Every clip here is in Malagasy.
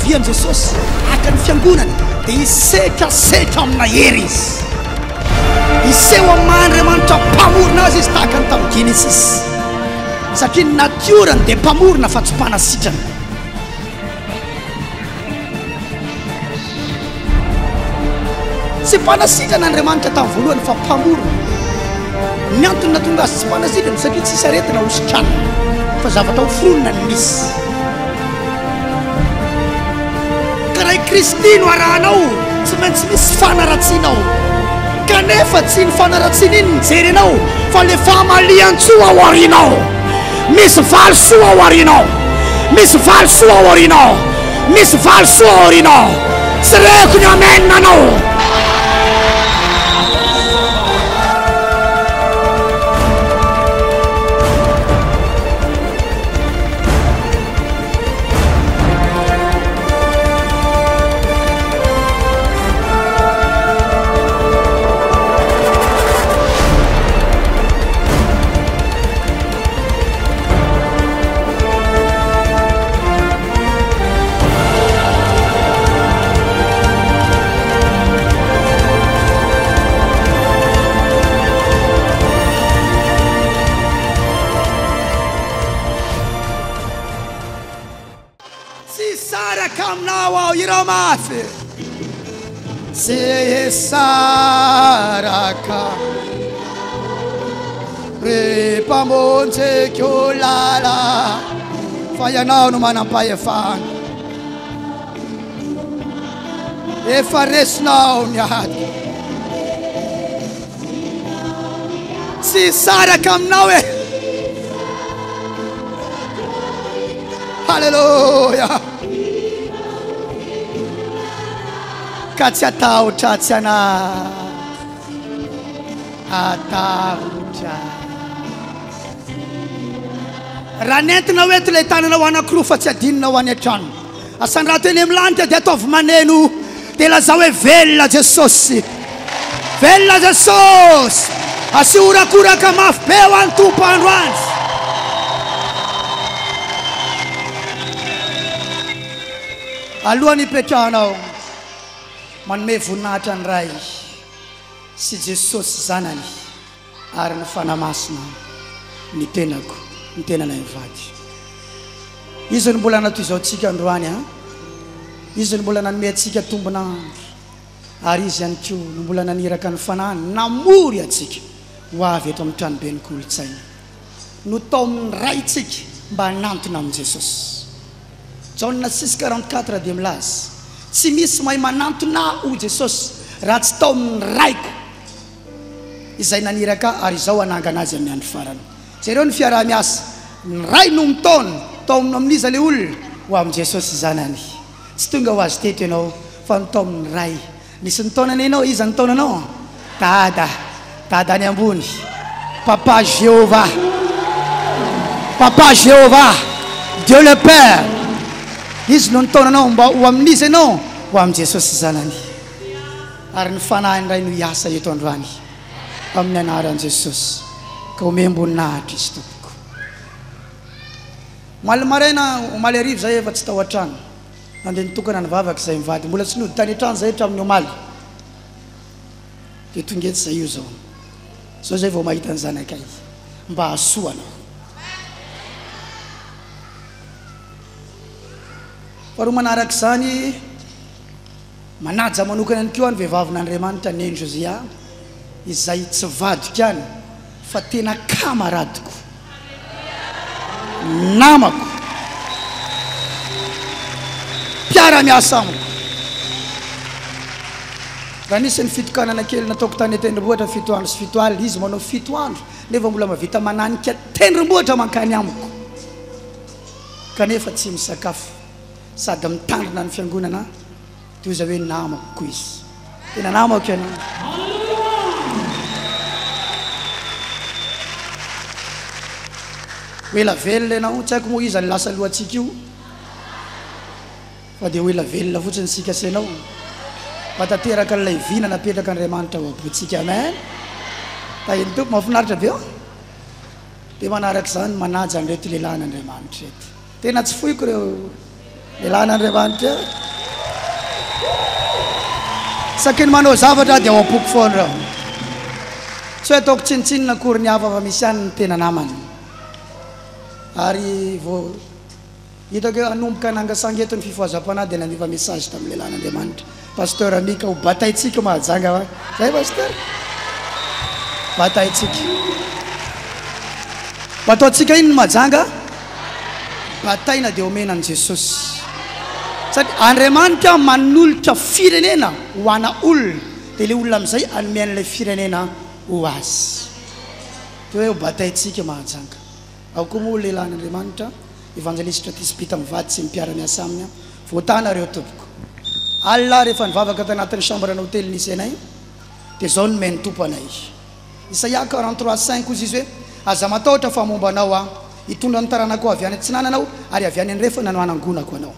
hiavian'i Jesosy haka ny fiangonana dia hisetrasetra amina hery Izy. Hiseho amin'ny maha Andriamanitra mpamorona Azy Izy tahaka ny tamin'ny Genesisy. Satria ny natiorany dia mpamorona fa tsy mpanasitrana. Tsy mpanasitrana Andriamanitra tamin'ny voalohany fa mpamorona. Ny antony nahatonga azy tsy mpanasitrana satria tsisy aretina ho sitranina fa zavatra ho foronina ny misy. Ka raha i Kristy no arahanao, tsy maintsy misy fanaratsiana ao. Kanefa tsy iny fanaratsiana iny no jerenao fa le famalian-tsoa ao aoriana ao. Misy valisoa ao aoriana ao. Misy valisoa ao aoriana ao. Misy valisoa ao aoriana ao. Tsy reko ny amen anao. Tsy hisaraka aminao aho, hirao mafy. Tsy hisaraka Ry Mpamonjiko lala Fa Ianao no manam-pahefana Efa resinao ny ady Tsy hisaraka aminao e Haleloia Ka tsy hatahotra tsy hanahy Hatahotra Raha nentinao eto ilay tananao anankiroa fa tsy adinonao any an-trano. Asandrato eny amin'ny lanitra dia ataovy maneno dia lazao hoe velona Jesosy. Velona Jesosy. Asio horakoraka mafy be ho an'ny Tompo androany. Alohan'ny hipetrahanao, manome voninahitra ny Ray sy Jesosy Zanany. Ary ny Fanahy Masina ny tenako, ny tenanay mivady. Izy no mbola natoizao antsika androany an. Izy no mbola nanome antsika tombon'andro. Ary Izy ihany koa no mbola naniraka ny Fanahiny namory antsika ho avy eto amin'ny tranoben'ny kolontsaina. Notaomin'ny Ray tsika mba hanantona amin'i Jesosy. Jaona 6:44 dia milaza, Tsy misy mahay manantona Ahy, hoy Jesosy, raha tsy taomin'ny Raiko. izay naniraka ahy ary izao hanangana azy amin'ny andro farany. Jereo ny fiaraha-miasa. Ny Ray no mitaona. Taomina amin'iza ilay olona? Ho amin'i Jesosy Zanany. Tsy tonga ho azy teto ianao fa notaomin'ny Ray. Nisy nitaona anie ianao? Iza nitaona anao? Dada. Dada any ambony. Papa Jehovah. Papa Jehovah. Dieu le Père. Izy no nitaona anao mba ho amin'iza ianao? Ho amin'i Jesosy Zanany. Ary ny Fanahin'ny Ray no hiasa eto androany, amin'ny anaran'i Jesosy, ka omem-boninahitra Izy Tompoko. Omaly maraina, omaly hariva izahay efa tsy tao an-trano. Nandeha nitokana nivavaka izahay mivady. Mbola tsy nody tany an-trano izahay hatramin'ny omaly. Dia tonga eto izahay io izao. Izao izahay vao mahita ny zanakay. Mba hahasoa anao. Faharoa manaraka izany, Manaja manokana ihany koa ny vehivavin'Andriamanitra Neny Josia izay tsy vadiko ihany fa tena kamaradiko, namako, mpiara-miasa amiko. Raha nisy ny fitokanana kely nataoko tany an-tendrombohitra fito andro sy fito alina, izy manao fito andro nefa mbola mahavita mananika tendrombohitra mankany amiko kanefa tsy misakafo. Sady mitandrina ny fiangonana toy izay hoe namako koa izy. Tena namako ianao. Ho ela velona ianao, tsy haiko moa iza no lasa alohantsika io fa dia ho ela velona fotsiny isika sy ianao. Mba tanteraka an'ilay vina napetrak'Andriamanitra ao am-pontsika. Amen. Tahin'ny Tompo, mahafinaritra be an. Dia manaraka izany manaja an'ireto lehilahin'Andriamanitra ireto. Tena tsy foiko ireo. Lehilahin'Andriamanitra. Isaky ny manao zavatra aho dia ao am-poko foana ireo. Tsy hoe ataoko tsinontsinona akory ny hafa fa misy ihany ny tena namana. Ary vao hitako hoe hanomboka hanangasanga eto ny fifohazam-panahy dia nandefa message tamin'ny lehilahin'Andriamanitra. Pasteur Mika ho bataintsika Mahajanga va? Zay Pasteur? Bataintsika. Bataontsika inona Mahajanga? Bataina dia omena an'i Jesosy. Satria Andriamanitra manolotra firenena ho ana olona, dia ilay olona amin'izay hanome an'ilay firenena ho azy. Dia hoe ho bataintsika Mahajanga. Ao koa moa lehilahin'Andriamanitra, Evanjelistra Tisbita mivady sy ny mpiara-miasa aminy. Voatana ireo tompoko. Alina aho rehefa nivavaka tanatin'ny chambre n'hotely nisy anay dia izao nomen'ny Tompo anay. Isaia 43, 5 hozy izy hoe, Aza matahotra fa momba anao aho, hitondra ny taranakao avy any atsinanana aho ary avy any andrefana no hanangonako anao.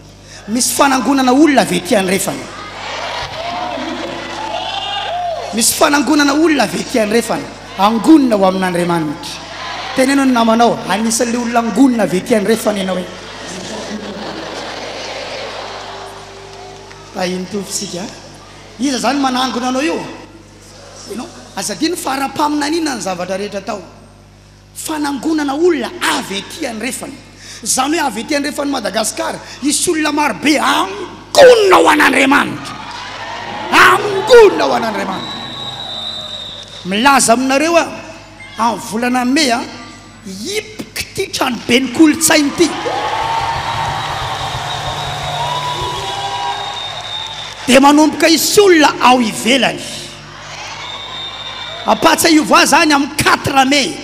Misy fanangonana olona avy ety andrefana. Misy fanangonana olona avy ety andrefana. Angonina ho amin'Andriamanitra. Teneno ny namanao, anisan'ilay olona angonina avy ety andrefana ianao e. Tahin'ny Tompo isika. Iza izany manangona anao io? Ianao. Aza adino fa ara-paminaniana ny zavatra rehetra atao. Fanangonana olona avy ety andrefana. Izany hoe avy ety andrefan'i Madagasikara, hisy olona marobe hangonina ho an'Andriamanitra. Hangonina ho an'Andriamanitra. Milaza aminareo aho, amin'ny volana mey, Hipoka ity tranoben'ny kolontsaina ity. Dia manomboka hisy olona ao ivelany. Ampahatsiahivo ahy izany amin'ny quatre mai.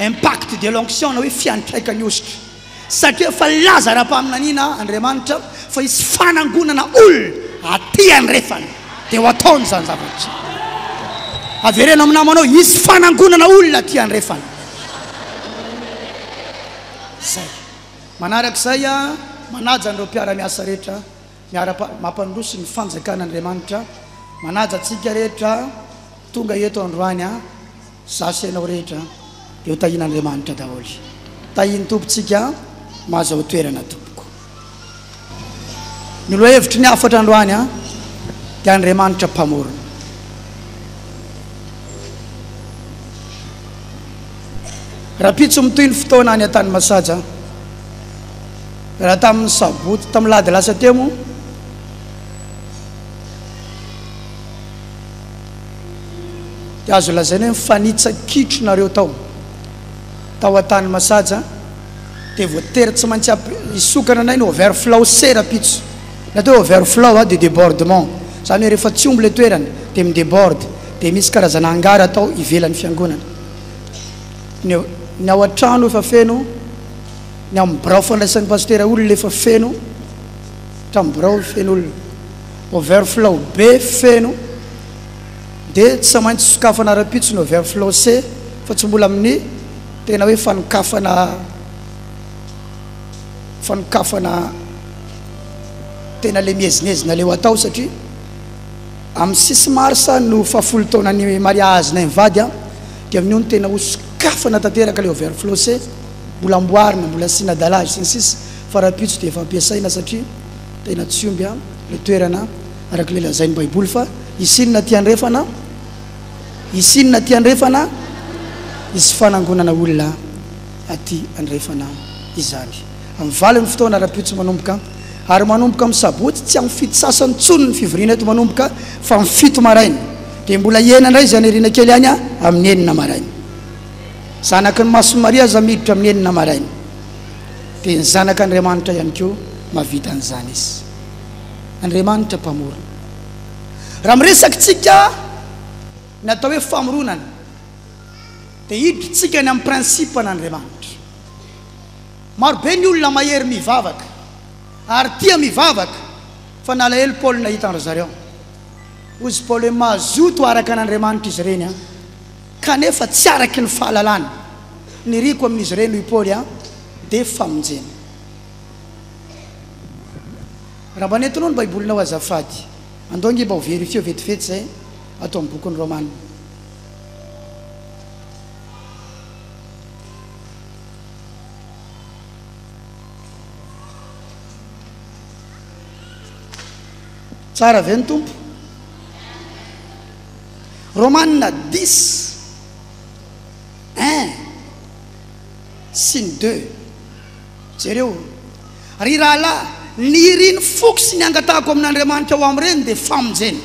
Impact de l'onction na hoe fiantraikan'ny hosotra. Satria efa nilaza ara-paminaniana Andriamanitra fa hisy fanangonana olona aty andrefana. Dia ho ataony izany zavatra izany. Avereno amin'ny namanao, hisy fanangonana olona aty andrefana. Izay. Manaraka izay, manaja an'ireo mpiara-miasa rehetra, miara-mampandroso ny fanjakan'Andriamanitra. Manaja antsika rehetra tonga eto androany. Za sy ianao rehetra dia ho tahian'Andriamanitra daholo. Tahian'ny Tompo tsika mahazaho toerana tompoko. Ny lohahevitry ny hafatra androany an dia Andriamanitra mpamorona. Rahampitso mitohy ny fotoana any Antanimasaja. Raha tamin'ny sabotsy, tamin'ny lahady lasa teo moa, Dia azo lazaina hoe mifanitsa-kitro nareo tao. Tao Antanimasaja dia voatery tsy maintsy hisokana anay ny overflow C rahampitso. Ny atao hoe overflow dia debordement. Izany hoe rehefa tsy omby ilay toerana dia mi-deborde. Dia misy karazana hangar atao ivelan'ny fiangonana. Ny ny ao an-trano efa feno, ny amin'ny birao fandraisan'ny pasitera olona efa feno, hatramin'ny birao feno olona. Overflow be feno dia tsy maintsy sokafana rahampitso ny overflow C fa tsy mbola amin'ny tena hoe fanokafana fanokafana tena le miezinezina le ho atao satria amin'ny six mars no fahafolo taonan'ny mariazinay mivady an dia amin'io no tena ho sokafana tanteraka le overflow C mbola amboarina mbola asiana dallage sy ny sisa fa rahampitso dia efa ampiasaina satria Tena tsy omby an le toerana araka ilay lazain'ny baiboly fa hisy inona aty andrefana? Hisy inona aty andrefana? Hisy fanangonana olona aty andrefana izany. Amin'ny valin'ny fotoana rahampitso manomboka ary manomboka amin'ny sabotsy tsy amin'ny fito sasany intsony ny fivoriana eto manomboka fa amin'ny fito maraina. Dia mbola hiaina indray izay any aoriana kely any amin'ny enina maraina. Zanaky ny Masin'i Maria aza miditra amin'ny enina maraina. Dia ny Zanak' Andriamanitra ihany koa mahavita an'izany Izy. Andriamanitra Mpamorona. Raha miresaka tsika ny atao hoe famoronana, dia hidritsika ny amin'ny principe an'Andriamanitra. Marobe ny olona mahery mivavaka ary tia mivavaka, fa nalahelo Paoly nahita an-dry zareo. Hozy Paoly hoe mazoto araka an'Andriamanitra izy ireny an, kanefa tsy araky ny fahalalana. Niriko amin'izy ireny, hoy Paoly, dia famonjena. Raha mba nentinao ny Baibolinao azafady, andao ange mba ho verifieo vetivety izay ato amin'ny bokin'ny Romana. Tsara ve ny Tompo? Romana dix, un sy ny deux. Jereo. Ry rahalahy, ny irin'ny foko sy ny angatahako amin'Andriamanitra ho amin'ireny dia famonjena.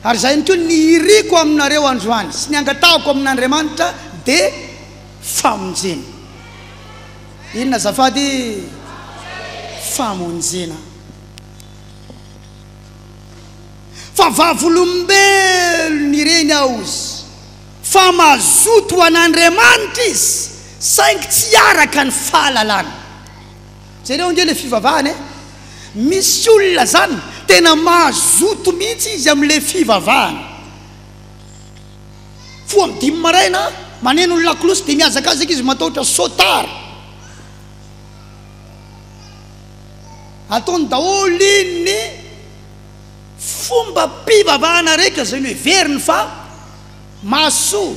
Ary izay ihany koa ny iriko aminareo androany sy ny angatahako amin'Andriamanitra dia famonjena. Inona azafady? Famonjena. Fa vavolombelon'ireny aho ozy fa mazoto ho an'Andriamanitra izy saingy tsy araka ny fahalalana. Jereo ange le fivavahana e! Misy olona zany tena mazoto mihitsy izy amle fivavahana. Fo am dimy maraina maneno ny lakolosy dia mihazakazaka izy matahotra sao tara. Ataony daholo ny fombam-pivavahana rehetra izay noheveriny fa mahasoa.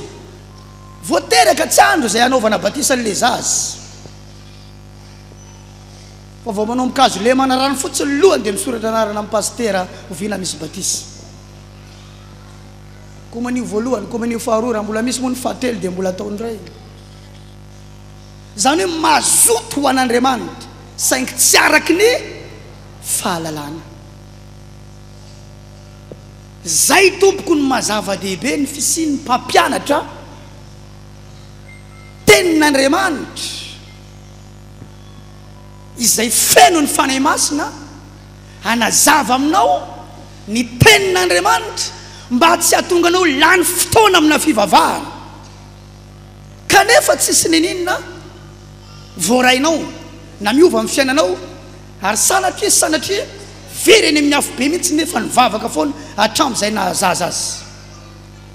Vao teraka tsy andro izay hanaovana batisa an'ilay zaza. Fa vao manomboka azo lemana rano fotsiny ny lohany dia misoratra anarana amin'ny pasitera oviana misy batisa. Komanio voalohany, komanio faharoa, raha mbola misy moa ny fahatelo dia mbola atao indray. Izany hoe mazoto ho an'Andriamanitra saingy tsy araky ny fahalalana. Izay tompoko no maha zava-dehibe ny fisian'ny mpampianatra tenin'Andriamanitra izay feno ny Fanahy Masina hanazava aminao ny tenin'Andriamanitra mba tsy hahatonga anao lany fotoana amina fivavahana. Kanefa tsisy niniana voarainao na miova ny fiainanao ary sanatria sanatria very eny amin'ny afobe mihitsy nefa nivavaka foana hatramin'izay nahazaza azy.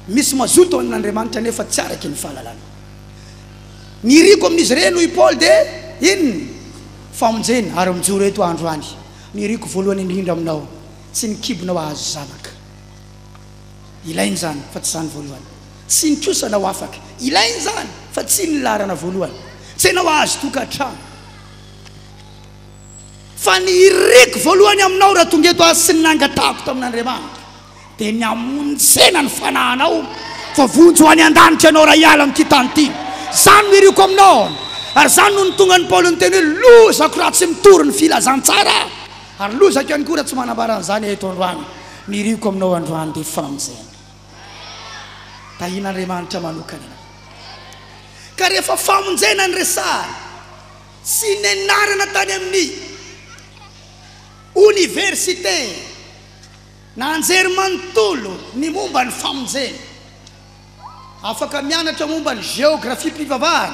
Misy mazoto amin'Andriamanitra nefa tsy araky ny fahalalana. Ny iriko amin'izy ireny hoy Paoly dia inona? Famonjena ary mijoro eto aho androany. Ny iriko voalohany indrindra aminao tsy ny kibonao hahazo zanaka. Ilaina izany fa tsy izany voalohany. Tsy ny kosa anao afaka. Ilaina izany fa tsy ny laharana voalohany. Tsy ianao hahazo tokantrano. Fa ny iriko voalohany aminao raha tonga eto aho sy ny nangatahako tamin'Andriamanitra dia ny hamonjena ny fanahinao fa vonjy ho any an-danitra ianao raha hiala amin'ity tany ity. Izany no iriko aminao. Ary izany no nitonga an'i Paoly niteny hoe lozako raha tsy mitory ny filazantsara ary lozako ihany koa raha tsy manambara an'izany eto androany. Ny iriko aminao androany dia famonjena. Tahian'Andriamanitra manokana ianao. Ka rehefa famonjena ny resahana, tsy nianarana tany amin'ny oniversite na anjerimanontolo ny momba ny famonjena. Afaka mianatra momba ny jeografiam-pivavahana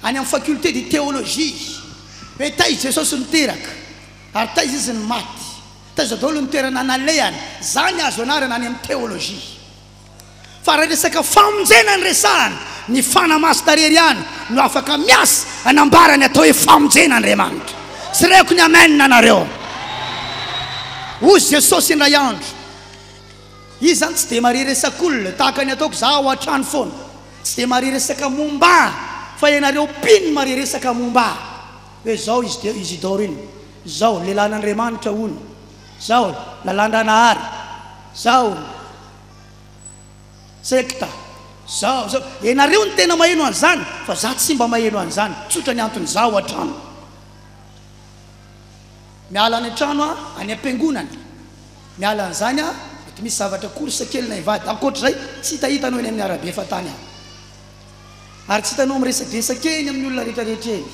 any amin'ny faculté de théologie hoe taiza Jesosy niteraka ary taiza Izy no maty. Taiza daholo ny toerana nalehany? Zany azo anarana any amin'ny théologie. Fa raha resaka famonjena ny resahana, ny Fanahy Masina irery ihany no afaka miasa hanambara ny atao hoe famonjena Andriamanitra. Tsy reko ny amen anareo. Hozy Jesosy indray andro, Izy zany tsy dia mahare resak'olona, tahaka ny ataoko za ao an-trano foana, tsy dia mahare resaka momba ahy, fa ianareo mpino mahare resaka momba ahy. Hoe zao Isidore iny. Zao, lehilahin'Andriamanitra hono. Zao, lalàn-dranahary. Zao, sekta. Zao, zao. Ianareo no tena maheno an'izany, fa za tsy mba maheno an'izany. Tsotra ny antony, za ao an-trano. Miala any an-trano aho, any am-piangonana. Miala an'izany aho, mety misy zavatra course kely na hivady. Ankoatr'izay, tsy hitahitanao eny amin'ny arabe fa tany aho. Ary tsy hitanao miresadresaka eny amin'ny olona rehetrarehetra eny,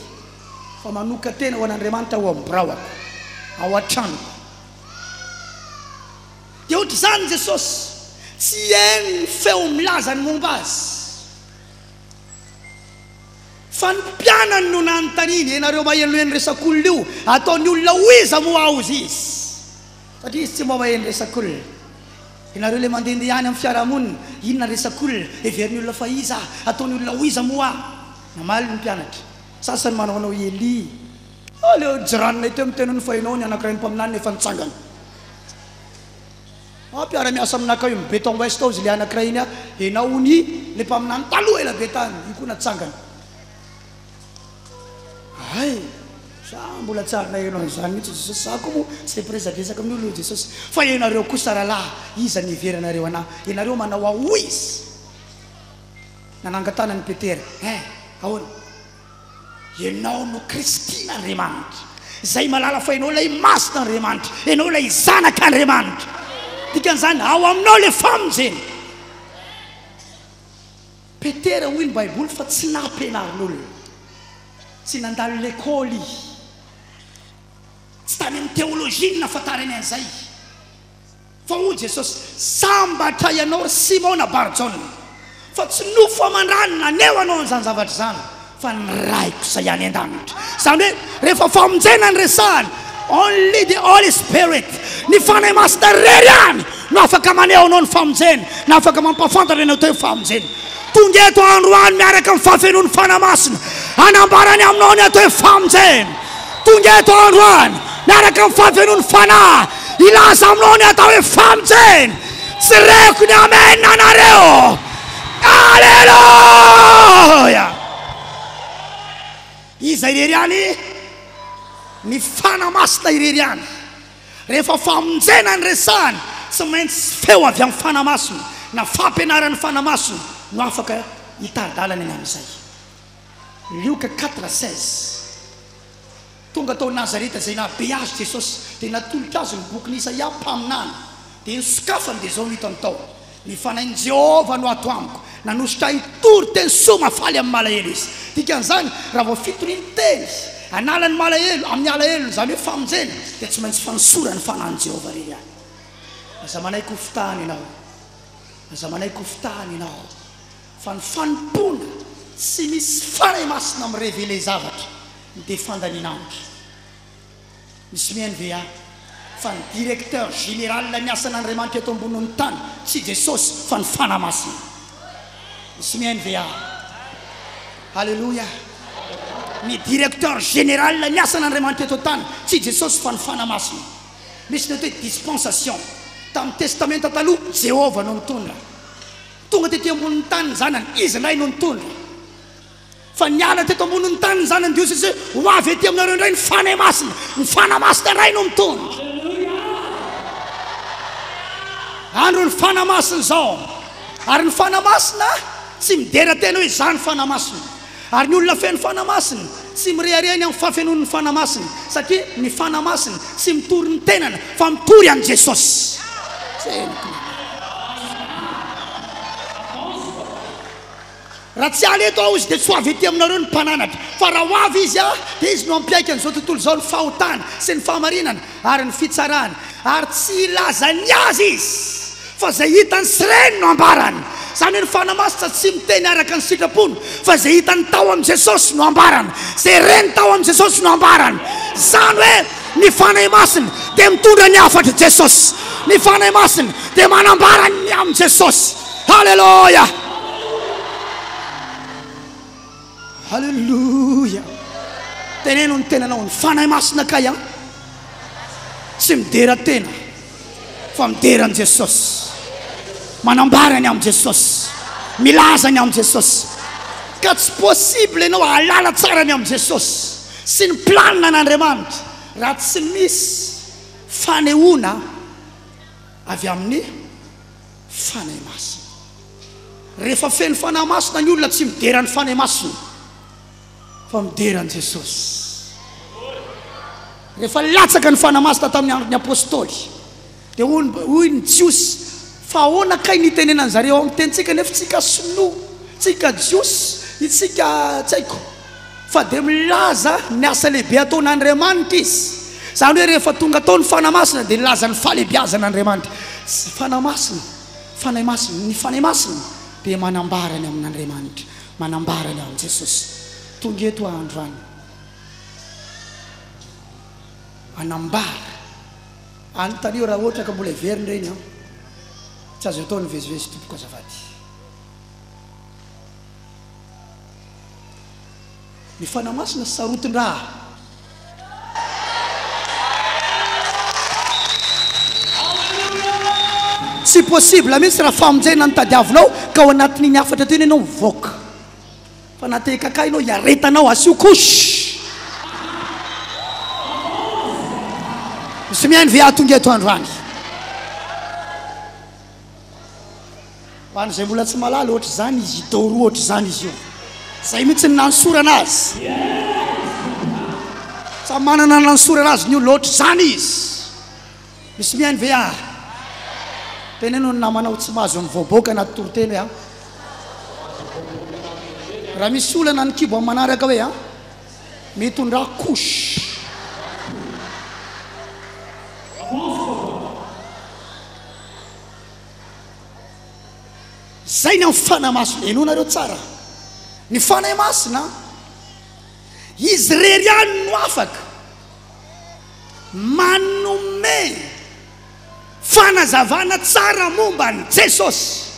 fa manokan-tena ho an'Andriamanitra ao amin'ny biraoko, ao an-tranoko. Dia ohatr'izany Jesosy, tsy heno ny feo milaza ny momba Azy. Fa ny mpianany no nanontaniany, ianareo mahenoheno resak'olona io, ataon'ny olona ho iza moa aho hozy Izy? Satria izy tsy mba maheno resak'olona. Ianareo ilay mandehandeha any amin'ny fiarahamonina, inona resak'olona, heverin'ny olona fa iza aho, ataon'ny olona ho iza moa aho? Namaly ny mpianatra. Sasany manao anao i Elia. Aleo jiranonay teo miteny hono fa ianao ny anankiray mpaminany efa nitsangana. Ah, mpiara-miasa aminakahy io Beton West ao izy ilay anankiray iny ah, ianao hono i ilay mpaminany taloha ela be tany, io koa natsangana. Hay! Za mbola tsy ary naheno an'izany mihitsy Jesosy, za koa moa tsy dia mpiresadresaka amin'ny olona hoy Jesosy, fa ianareo kosa rahalahy, iza no iheveranareo anah? Ianareo manao ahy ho iza? Nanangan-tanana i Petera, Hein, ahoana? Ianao no Kristin'Andriamanitra, izay mahalala fa ianao ilay Masin'Andriamanitra, ianao ilay Zanak'Andriamanitra. Dikan'izany, ao aminao ilay famonjena. Petera hoy ny Baiboly fa tsy nampianarin'olona. Tsy nandalo lekôly izy. Tsy tany amin'ny teolojia no nahafantarany an'izay. Fa hoy Jesosy, Sambatra ianao ry Simona Bar-Jaona, fa tsy nofo aman-drà no naneho anao an'izany zavatra izany, fa ny Raiko izay any an-danitra. Izany hoe, rehefa famonjena no resahana, only the Holy Spirit, ny Fanahy Masina irery ihany no afaka maneho anao ny famonjena, na afaka mampahafantatra ny atao hoe famonjena. Tonga eto androany miaraka amin'ny fahafenoan'ny Fanahy Masina hanambara ny aminao ny atao hoe famonjena. Tonga eto androany miaraka amin'ny fahafenoan'ny Fanahy hilaza aminao ny atao hoe famonjena. Tsy reko ny amen anareo. Aleloia! Iza irery ihany? Ny Fanahy Masina irery ihany. Rehefa famonjena ny resahana, tsy maintsy feo avy amin'ny Fanahy Masina na fampianaran'ny Fanahy Masina no afaka hitari-dalana ny amin'izay. Lioka 4, 16 Tonga tao Nazareta izay nahabe azy Jesosy, dia natolotra azy ny bokin'i Isaia mpaminany. Dia nosokafany, dia izao no hitany tao, Ny Fanahin'i Jehovah no ato amiko, nanosotra ahy hitory teny soa mahafaly amin'ny malahelo Izy. Dikan'izany, raha vao fitoriany teny hanala ny malahelo amin'ny alahelony, izany hoe famonjena, dia tsy maintsy fanosoran'ny Fanahin'i Jehovah irery ihany. Aza manaiky hofitahana ianao. Aza manaiky hofitahana ianao. Fa ny fanompoana tsy misy Fanahy Masina mi-reveler zavatra dia fandaniana andro. Misy mihaino ve ahy? Fa ny directeur général ny asan'Andriamanitra eto ambonin'ny tany tsy Jesosy fa ny Fanahy Masina. Misy mihaino ve ahy? Alléluia. Ny directeur général ny asan'Andriamanitra eto an-tany tsy Jesosy fa ny Fanahy Masina. Misy ny atao hoe dispensation. Tamin'ny Testamenta Taloha, Jehovah no nitondra. Tonga tety ambonin'ny tany ny Zanany, Izy indray no nitondra. Fa niala teto ambonin'ny tany ny Zanany dia hoy Jesosy hoe, Ho avy ety aminareo indray ny Fanahy Masina. Ny Fanahy Masina indray no mitondra. Andron'ny Fanahy Masina izao. Ary ny Fanahy Masina tsy midera tena hoe izaho ny Fanahy Masina. Ary ny olona feno Fanahy Masina tsy mirehareha ny amin'ny fahafenoany ny Fanahy Masina, satria ny Fanahy Masina tsy mitory ny tenany fa mitory an'i Jesosy. Raha tsy hiala eto aho, hoy izy, dia tsy ho avy ety aminareo ny Mpananatra. Fa raha ho avy Izy, dia Izy no hampiaiky an'izao tontolo izao ny fahotana sy ny fahamarinana ary ny fitsarana. Ary tsy hilaza ny Azy Izy, fa izay hitany sy reny no hambarany. Izany hoe ny Fanahy Masina tsy miteny araka ny sitrapony, fa izay hitany tao amin'i Jesosy no hambarany. Izay reny tao amin'i Jesosy no hambarany. Izany hoe ny Fanahy Masina dia mitondra ny hafatr'i Jesosy. Ny Fanahy Masina dia manambara ny amin'i Jesosy. Haleloia! Haleloia! Teneno ny tenanao, ny Fanahy Masina kay an! Tsy midera tena fa midera an'i Jesosy. Manambara ny amin'i Jesosy. Milaza ny amin'i Jesosy. Ka tsy possible ianao hahalala tsara ny amin'i Jesosy sy ny planina an'Andriamanitra raha tsy misy fanehoana avy amin'ny Fanahy Masina. Rehefa feno Fanahy Masina ny olona tsy midera ny Fanahy Masina fa midera an'i Jesosy. Rehefa latsaka ny Fanahy Masina tamin'ny andron'ny Apostoly dia hoy hoy ny Jiosy fa ahoana kay ny itenenan'ny zareo ao amin'ny tenintsika nefa tsika sinoa, tsika Jiosy, itsika tsy haiko. Fa dia milaza ny asa lehibe ataon'Andriamanitra izy. Izany hoe rehefa tonga tao ny Fanahy Masina dia nilaza ny fahalehibiazan'Andriamanitra. Tsy Fanahy Masina, Fanahy Masina, ny Fanahy Masina dia manambara ny amin'Andriamanitra, manambara ny amin'i Jesosy. Tonga eto aho androany hanambara. Anontanio raha ohatra ka mbola heverina ireny an. Tsy azo atao ny mivezivezy tompoko azafady. Ny Fanahy Masina sarotin-draha. Tsy possible mihitsy raha famonjena no tadiavinao ka ao anatin'iny hafatra teo iny ianao mivoaka. Fa na te hikaka ianao hiaretanao asio couche. Misy mihaino ve aho tonga eto androany? Ho an'izay mbola tsy mahalala, ohatr'izany izy Idoro ohatr'izany izy io. Izay mihitsy ny nanosorana azy. Samy manana ny nanosorana azy ny olona, ohatr'izany izy. Misy mihaino ve aho? Teneno ny namanao tsy mahazo mivoaboaka anaty toriteny hoe an. Raha misy olana ny kibo amin'ny manaraka hoe an, mitondrà couche. Zay ny amin'ny Fanahy Masina. Henoinareo tsara. Ny Fanahy Masina, Izy irery ihany no afaka manome fanazavana tsara momba an'i Jesosy.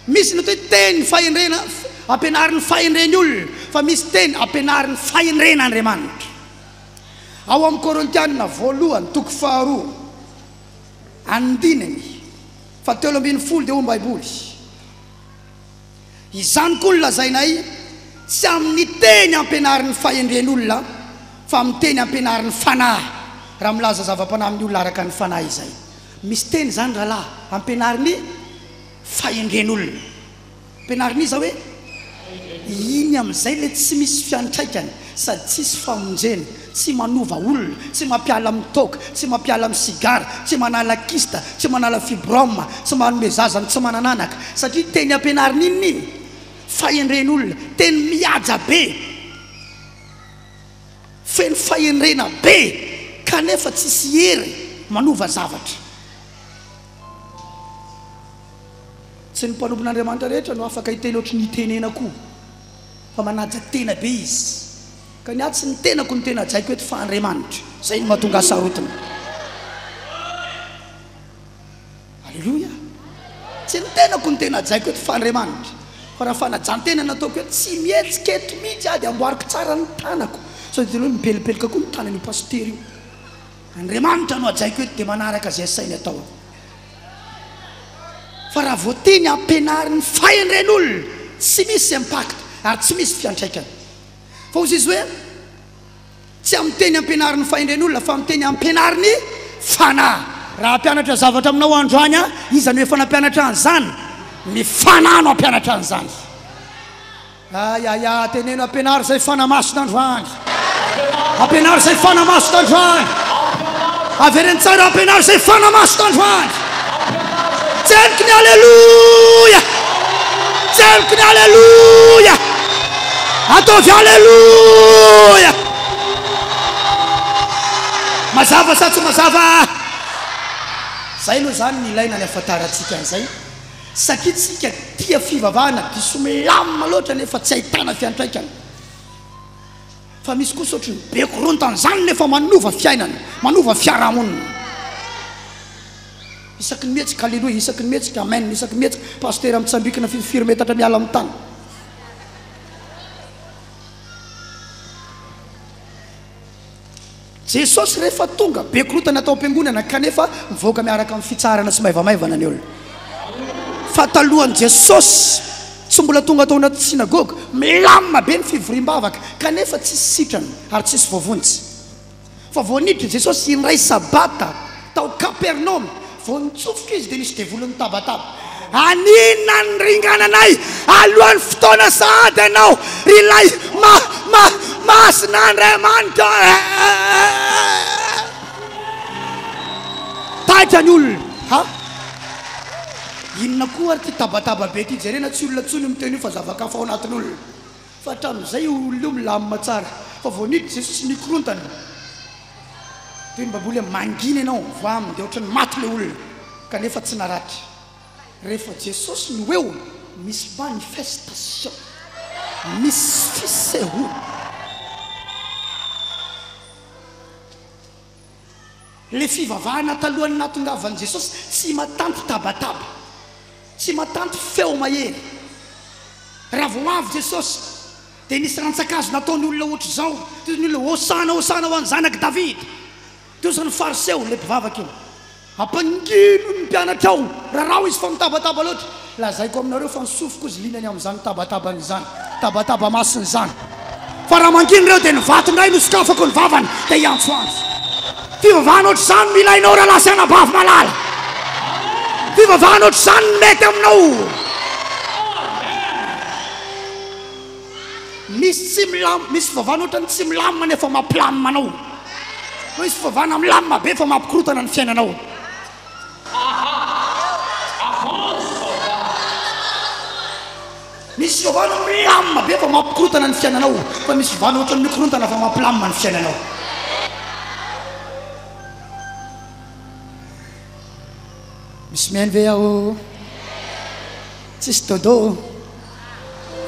Misy ny atao hoe teny fahendrena ampianarin'ny fahendren'ny olona, fa misy teny ampianarin'ny fahendren'Andriamanitra. Ao amin'ny Korintiana voalohany toko faharoa andininy fahatelo ambin'ny folo dia hoy ny Baiboly, Izany koa no lazainay, tsy amin'ny teny ampianarin'ny fahendren'olona, fa amin'ny teny ampianarin'ny Fanahy, raha milaza zava-panahy amin'ny olona araka ny Fanahy izay. Misy teny izany rahalahy, ampianarin'ny fahendren'olona. Ampianarin'iza hoe? Iny amin'izay ilay tsy misy fiantraikany sady tsisy famonjena, tsy manova olona, tsy mampiala amin'ny toaka, tsy mampiala amin'ny sigara, tsy manala kyste, tsy manala fibrome, tsy manome zaza ny tsy manan'anaka. Satria teny ampianarina inona iny? Fahendren'olona, teny mihaja be, feno fahendrena be kanefa tsisy hery manova zavatra. Tsy ny mpanompon'Andriamanitra rehetra no afaka hiteny ohatry ny itenenako fa manaja tena be izy. Ka ny ahy tsy ny tenako no tena hajaiko eto fa Andriamanitra. Izay no mahatonga ahy sarotiny. Aleloia. Tsy ny tenako no tena hajaiko eto fa Andriamanitra. Fa raha fanajan-tena no ataoko eto, tsy mihetsika eto mihitsy aho dia amboariko tsara ny tanako. Sao dia tena hoe mipelipelika koa ny tanan'io pasitera io. Andriamanitra no hajaiko eto dia manaraka izay asainy atao aho. Fa raha vao teny ampianarin'ny fahendren'olona, tsy misy impact ary tsy misy fiantraikany. Fa hozy izy hoe, tsy amin'ny teny ampianarin'ny fahendren'olona fa amin'ny teny ampianarin'ny Fanahy. Raha hampianatra zavatra aminao androany aho, iza no efa nampianatra an'izany? Ny Fanahy no hampianatra an'izany. Ay ay ay, teneno ampianaro izay Fanahy Masina androany. Ampianaro izay Fanahy Masina androany. Avereno tsara ampianaro izay Fanahy Masina androany. Tseniko ny aleloia. Tseniko ny aleloia. Ataovy aleloia. Mazava sa tsy mazava? Zay aloha zany ny ilaina ny ahafantarantsika an'izay. Satria tsika tia fivavahana diso milamina loatra nefa tsy ahitana fiantraikany. Fa misy kosa ohatry ny be korontana izany nefa manova fiainana, manova fiarahamonina. Isaky ny mihetsika aleloia, isaky ny mihetsika amen, isaky ny mihetsika pasitera mitsambikina firy metatra miala amin'ny tany. Jesosy rehefa tonga, be korotana tao am-piangonana kanefa mivoaka miaraka amin'ny fitsaharana sy maivamaivana ny olona. Fa talohan'i Jesosy tsy mbola tonga tao anaty synagoga, milamina be ny fivoriam-bavaka kanefa tsisy sitrana ary tsisy voavonjy. Fa vao niditra Jesosy indray sabata tao Kapernaomy, vao nitsofoka izy dia nisy devoly nitabataba. An'inona ny ringananay alohan'ny fotoana sahady ianao ry ilay ma ma masin'Andriamanitra eh! Taitra ny olona ha? Inona koa ary ity tabataba be ity? Jerena tsy olona intsony io miteny io fa zava-kafa ao anatin'olona. Fa hatramin'izay io olona io milamina tsara. Fa vao niditra Jesosy nikorontana. Toy ny baiboly hoe mangina ianao vao aminy dia ohatran'ny maty ilay olona kanefa tsy naratra. Rehefa Jesosy no eo misy manifestation, misy fisehoana. Ilay fivavahana talohan'ny nahatongavan'i Jesosy tsy matanty tabataba, tsy matanty feo mahery. Raha vao avy Jesosy Dia nisy rantsan-kazo nataon'ny olona hoatr'izao, toy ny olona, Hosana, hosana ho an'ny Zanak'i Davida! Teo izany Fariseo, ilay mpivavaka io. Ampangino ny mpianatrao, raraho izy fa mitabataba loatra. Lazaiko aminareo fa ny sofiko izy liana ny amin'izany tabatabany izany, tabataba masina izany. Fa raha mangina ireo dia ny vato indray no sokafako ny vavany dia hiantsoantso. Fivavahana ohatr'izany no ilainao rahalahy sy anabavy malala. Fivavahana ohatr'izany no mety aminao. Misy tsy milam, misy fivavahana ohatran'ny tsy milamina nefa mampilamina anao. Misy fivavahana milamina be fa mampikorotana ny fiainanao. Misy fivavahana milamina be fa mampikorontana ny fiainanao, fa misy fivavahana ohatran'ny mikorontana fa mampilamina ny fiainanao. Misy mihaino ve aho? Tsisy dodo.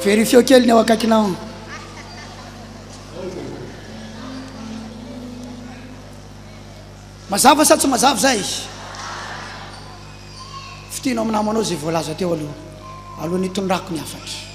Vérifieo kely ny ao akaikinao. Mazava sa tsy mazava izay? Fitino amin'ny namanao izay voalaza teo aloha, alohan'ny hitondrako ny hafatra.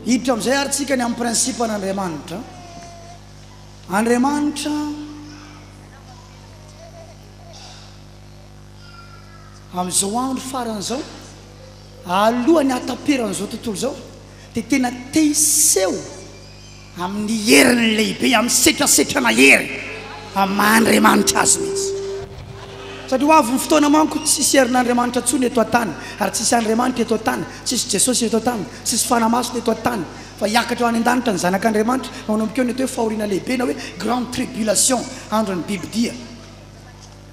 Hiditra amin'izay ary tsika ny amin'ny principe an'Andriamanitra. Andriamanitra amin'izao andro farany izao, alohan'ny hahataperan'izao tontolo izao, dia tena te hiseho Amin'ny heriny lehibe, amin'ny setrasetrana hery, amin'ny maha Andriamanitra Azy mihitsy. Satria ho avy ny fotoana manko tsy hisy herin'Andriamanitra intsony eto an-tany, ary tsy hisy Andriamanitra eto an-tany, tsy hisy Jesosy eto an-tany, tsy hisy Fanahy Masina eto an-tany, fa hiakatra ho any an-danitra ny Zanak'Andriamanitra, manomboka eo ny atao hoe fahoriana lehibe na hoe grande tribulation, andron'ny bibidia.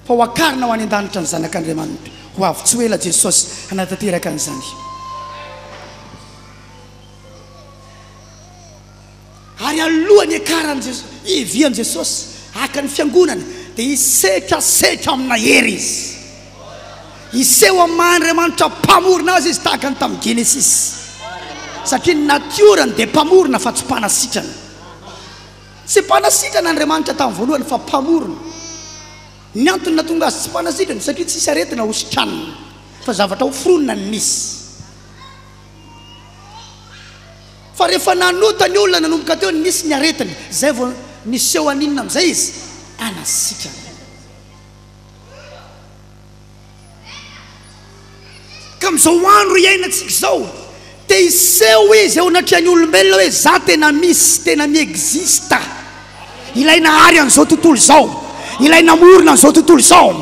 Fa ho akarina ho any an-danitra ny Zanak'Andriamanitra. Ho avy tsy ho ela Jesosy hanatanteraka an'izany. Ary alohan'ny hiakaran'i Jesosy, hiavian'i Jesosy haka ny fiangonana, dia hisetrasetra amina hery Izy. Hiseho amin'ny maha Andriamanitra mpamorona Azy Izy tahaka ny tamin'ny Genesisy. Satria ny natiorany dia mpamorona fa tsy mpanasitrana. Tsy mpanasitrana Andriamanitra tamin'ny voalohany fa mpamorona. Ny antony nahatonga Azy tsy mpanasitrana satria tsisy aretina hositranina fa zavatra hoforonina no nisy. Fa rehefa nanota ny olona nanomboka teo nisy ny aretina, izay vao niseho haninona amin'izay izy? Hanasitrana. Ka amin'izao andro iainantsika izao, te hiseho izy eo anatrehan'ny olombelona hoe za tena misy, tena mi-existe. Ilay nahary an'izao tontolo izao, ilay namorona an'izao tontolo izao.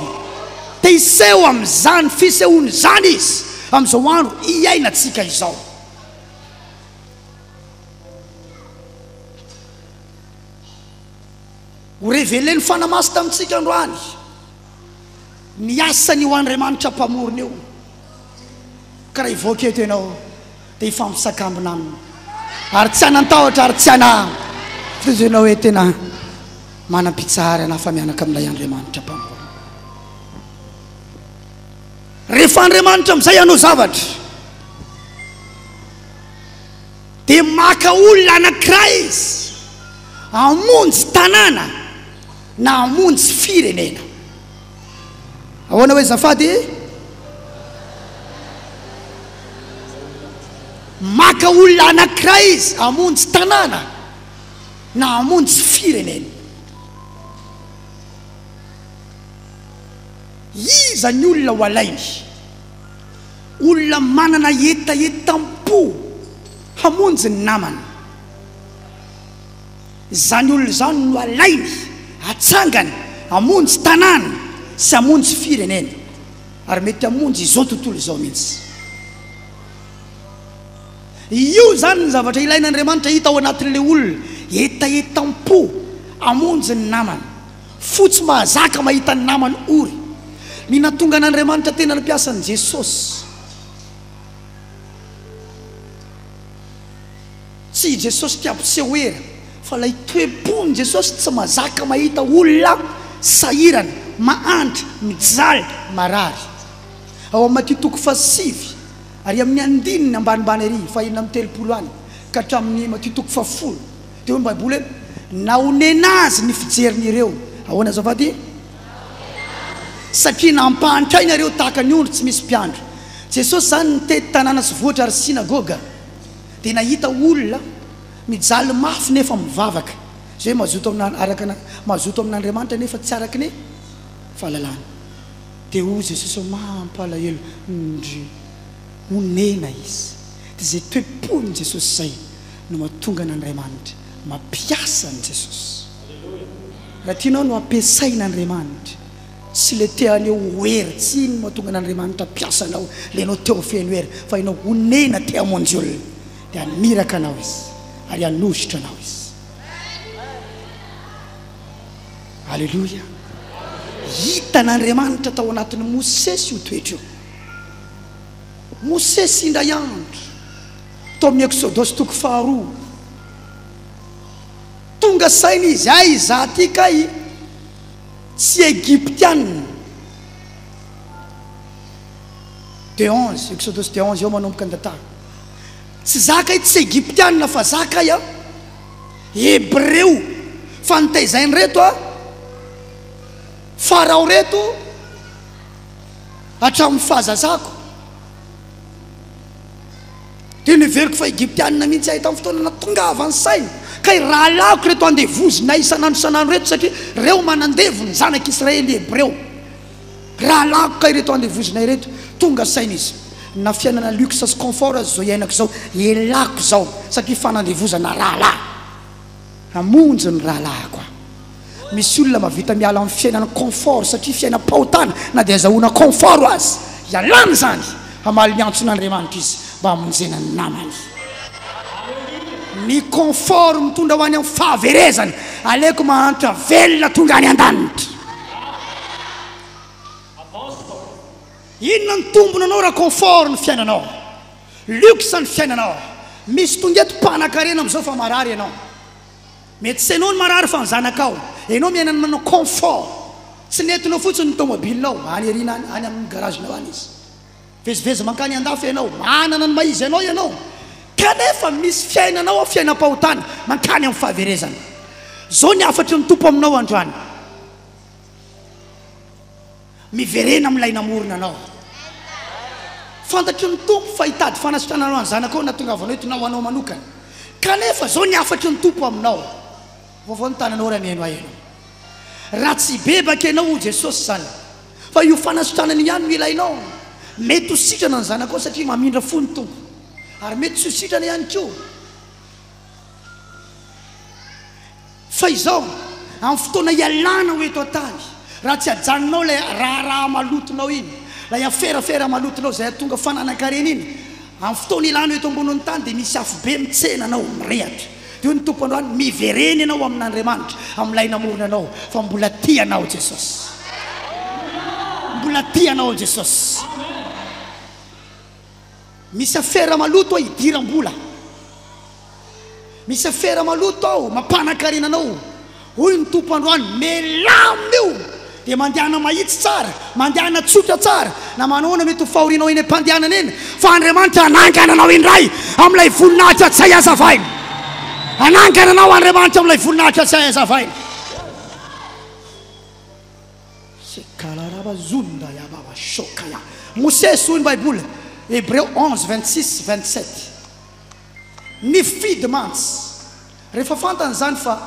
Te hiseho amin'izany fisehoany izany izy amin'izao andro iainantsika izao. Ho révéler ny Fanahy Masina amintsika androany ny asan'io Andriamanitra Mpamorona io. Ka raha hivoaka eto ianao dia hifampisakambina aminy ary tsy hanan-tahotra ary tsy hanahy. Fitozo ianao hoe tena manam-pitsaharana afa-mianaka amin'ilay Andriamanitra Mpamorona. Rehefa Andriamanitra amin'izay hanao zavatra dia maka olona anankiray izy hamonjy tanàna na hamonjy firenena. Ahoana hoe zafady? Maka olona anankiray izy hamonjy tanàna na hamonjy firenena. Iza ny olona ho alainy? Olona manana hetahetam-po hamonjy ny namany. Izany olona izany no alainy, atsangany, hamonjy tanàna sy hamonjy firenena, ary mety hamonjy izao tontolo izao mihitsy. Io izany ny zavatra ilain'Andriamanitra hita ao anatin'ilay olona, hetahetam-po hamonjy ny namany. Fo tsy mahazaka mahita ny namany ory. Ny nahatonga an'Andriamanitra tena nampiasa an'i Jesosy. Tsy i Jesosy te hampiseho hery, fa ilay toe-pon'i Jesosy tsy mahazaka mahita olona sahirana, mahantra, mijaly, marary. Ao amin'ny Matio toko fahasivy, ary amin'ny andininy ambanimbany ery, faha-36 any, ka hatramin'ny Matio toko fahafolo. Dia hoy ny Baiboly hoe, Nahonena azy ny fijeriny ireo. Ahoana azafady? Satria nampahantraina ireo tahaka ny ondry tsy misy mpiandry. Jesosy izany nitety tanàna sy vohitra ary synagoga. Dia nahita olona mijaly mafy nefa mivavaka. Izay hoe mazoto amina araka an mazoto amin'Andriamanitra nefa tsy araka ny fahalalana. Dia hoy Jesosy hoe mampalahelo ndry. Onena izy. Dia izay toe-pon'i Jesosy izay no mahatonga an'Andriamanitra mampiasa an'i Jesosy. Raha tianao no ampiasain'Andriamanitra, tsy le te haneho hery, tsy iny no mahatonga an'Andriamanitra hampiasa anao, le ianao te ho feno hery, fa ianao honena te hamonjy olona, dia haniraka anao Izy ary hanosotra anao Izy. Aleloia! Hitan'Andriamanitra tao anatin'i Mosesy io toetra io. Mosesy indray andro, tao amin'ny Eksodosy toko faharoa, tonga saina izy, hay izaho ity kay tsy Egyptiana. Deux onze, Eksodosy deux onze eo manomboka ny tantara. Tsy za kay tsy Egyptiana fa za kay a Hebreo, fa nitaizain'ireto a Farao reto hatramin'ny fahazazako. Dia noheveriko fa Egyptiana mihitsy aho tamin'ny fotoana nahatongavan'ny saina. Kay rahalahiko ireto andevozinay isan'andro isan'andro ireto satria ireo manandevo ny zanak'Israely Hebreo. Rahalahiko kay ireto andevozinay ireto. Tonga saina izy. Na fiainana luxe sy confort aza izao iainako izao, elako izao satria fanandevozana rahalahy. Hamonjy ny rahalahiko aho. Misy olona mahavita miala amin'ny fiainana confort satria fiainam-pahotana na dia azahoana confort aza. Ialana izany! Hamaly ny antson'Andriamanitra izy mba hamonjena ny namany. Ny confort mitondra ho any amin'ny fahaverezana. Aleoko mahantra velona tonga any an-danitra. Inona ny tombony anao raha confort ny fiainanao? Luxe ny fiainanao. Misy tonga eto mpanakarena amin'izao fa marary ianao. Mety tsy enao no marary fa ny zanakao. Enao miaina ny manao confort. Tsy nentinao fotsiny ny tomobile-nao, any aoriana any, any amin'ny garage-nao any izy. Mivezivezy mankany andafy ianao, manana ny maha izy anao ianao. Kanefa misy fiainanao ao fiainam-pahotana mankany amin'ny fahaverezana. Izao ny hafatry ny Tompo aminao androany. Miverena amin'ilay namorona anao. Fantatry ny Tompo fa hitady fanasitranana ho an'ny zanakao na tongavanao eto na ho anao manokana. Kanefa izao ny hafatry ny Tompo aminao. Vaovao ny tananao raha mihaino ahy ianao. Raha tsy hibebaka ianao hoy Jesosy izany fa io fanasitranana io ihany no ilainao. Mety ho sitrana ny zanakao satria mamindra fo ny Tompo. Ary mety tsy ho sitrana ihany koa. Fa izao, amin'ny fotoana hialana ho eto an-tany, raha tsy ajanonao ilay raharaha malotonao iny, ilay aferafera malotonao izay hahatonga fananan-karena iny, amin'ny fotoana hialana eto ambonin'ny tany dia misy afobe mitsena anao, mirehatra. Dia hoy ny Tompo androany, miverena ianao amin'Andriamanitra, amin'ilay namorona anao, fa mbola tia anao Jesosy. Mbola tia anao Jesosy. Misy afera maloto ao idiram-bola. Misy afera maloto ao mampanan-karena anao. Hoy ny Tompo androany, Mialà amin'io! Dia mandehana mahitsy tsara, mandehana tsotra tsara, na manahoana mety ho fahorianao eny am-pandehanana eny, fa Andriamanitra hanangana anao indray amin'ilay voninahitra tsy hay hazavaina. Hanangana anao Andriamanitra amin'ilay voninahitra tsy hay hazavaina. Mosesy, hoy ny Baiboly, Hebreo 11, 26, 27. Nifidy mantsy, rehefa fantany izany fa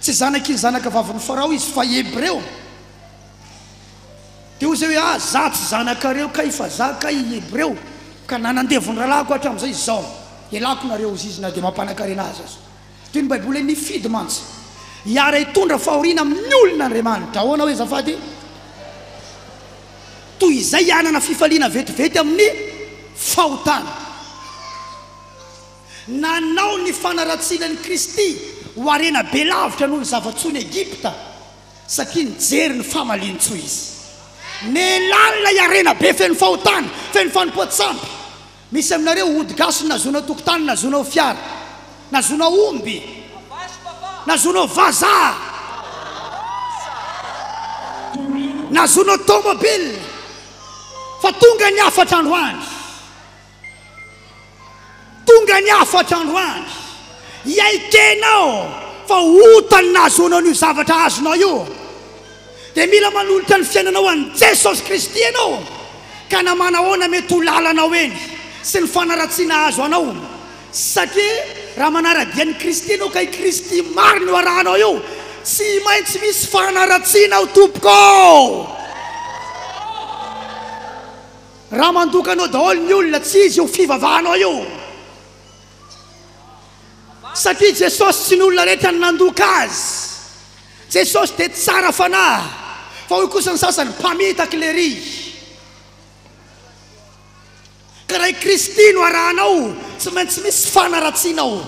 tsy zanak'iny zanaka vavin'i Farao izy fa Hebreo, dia hoy izy hoe, Ah, za tsy zanakareo kay fa za kay Hebreo, ka nanandevo ny rahalahiko hatramin'izay izao, ialako nareo, hozy izy na dia mampanan-karena azy aza. Toy ny Baiboly hoe nifidy mantsy hiara-hitondra fahoriana amin'ny olona Andriamanitra. Ahoana hoe azafady? Toy izay hanana fifaliana vetivety amin'ny fahotana. Nanao ny fanaratsiana an'i Kristy ho harena be lavitra noho ny zava-tsoan'i Egypta, satria nijery ny famalian-tsoa izy. Nelany ilay harena be feno fahotana, feno fanompoan-tsampy. Misy aminareo ody gasy nahazoanao tokotany, nahazoanao fiara, nahazoanao omby, nahazoanao vazaha, nahazoanao tomobile, fa tonga ny hafatra androany, tonga ny hafatra androany, hiaikenao fa ota ny nahazoanao an'io zavatra azonao io. Dia mila manolotra ny fiainanao an'i Jesosy Kristy ianao, ka na manahoana mety ho lalanao eny sy ny fanaratsiana azo anao, Satria raha manara-dia an'i Kristy ianao ka i Kristy marina io arahanao io, tsy maintsy misy fanaratsiana ao tompoko ô! Raha mandoka anao daholo ny olona, tsy izy io fivavahanao io. Satria Jesosy tsy ny olona rehetra no nandoka azy. Jesosy dia tsara fanahy. Fa hoy kosa ny sasany, mpamitaka lery. Ka raha i Kristy no arahanao, tsy maintsy misy fanaratsiana ao.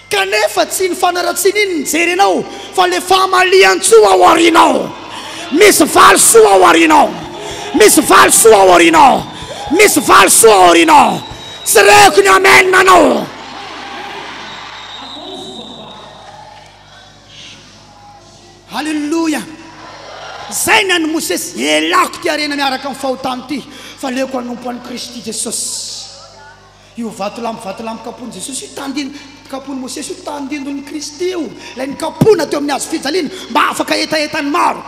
Kanefa tsy iny fanaratsiana iny no jerenao, fa ilay famalian-tsoa ao aoriana ao. Misy valisoa ao aoriana ao. Misy valisoa ao aoriana ao. Misy valisoa ao aoriana ao. Tsy reko ny amen anao. Alléluia! Zay ny an'i Mosesy, elako ity harena miaraka amin'ny fahotana ity, fa aleoko hanompo an'i Kristy Jesosy. Io vatolampy vatolampy kapohin'i Jesosy io, tandin, kapohin'i Mosesy io, tandindon'i Kristy io, ilay nikapohina teo amin'ny hazo fijaliana, mba afaka hetahetan'ny maro.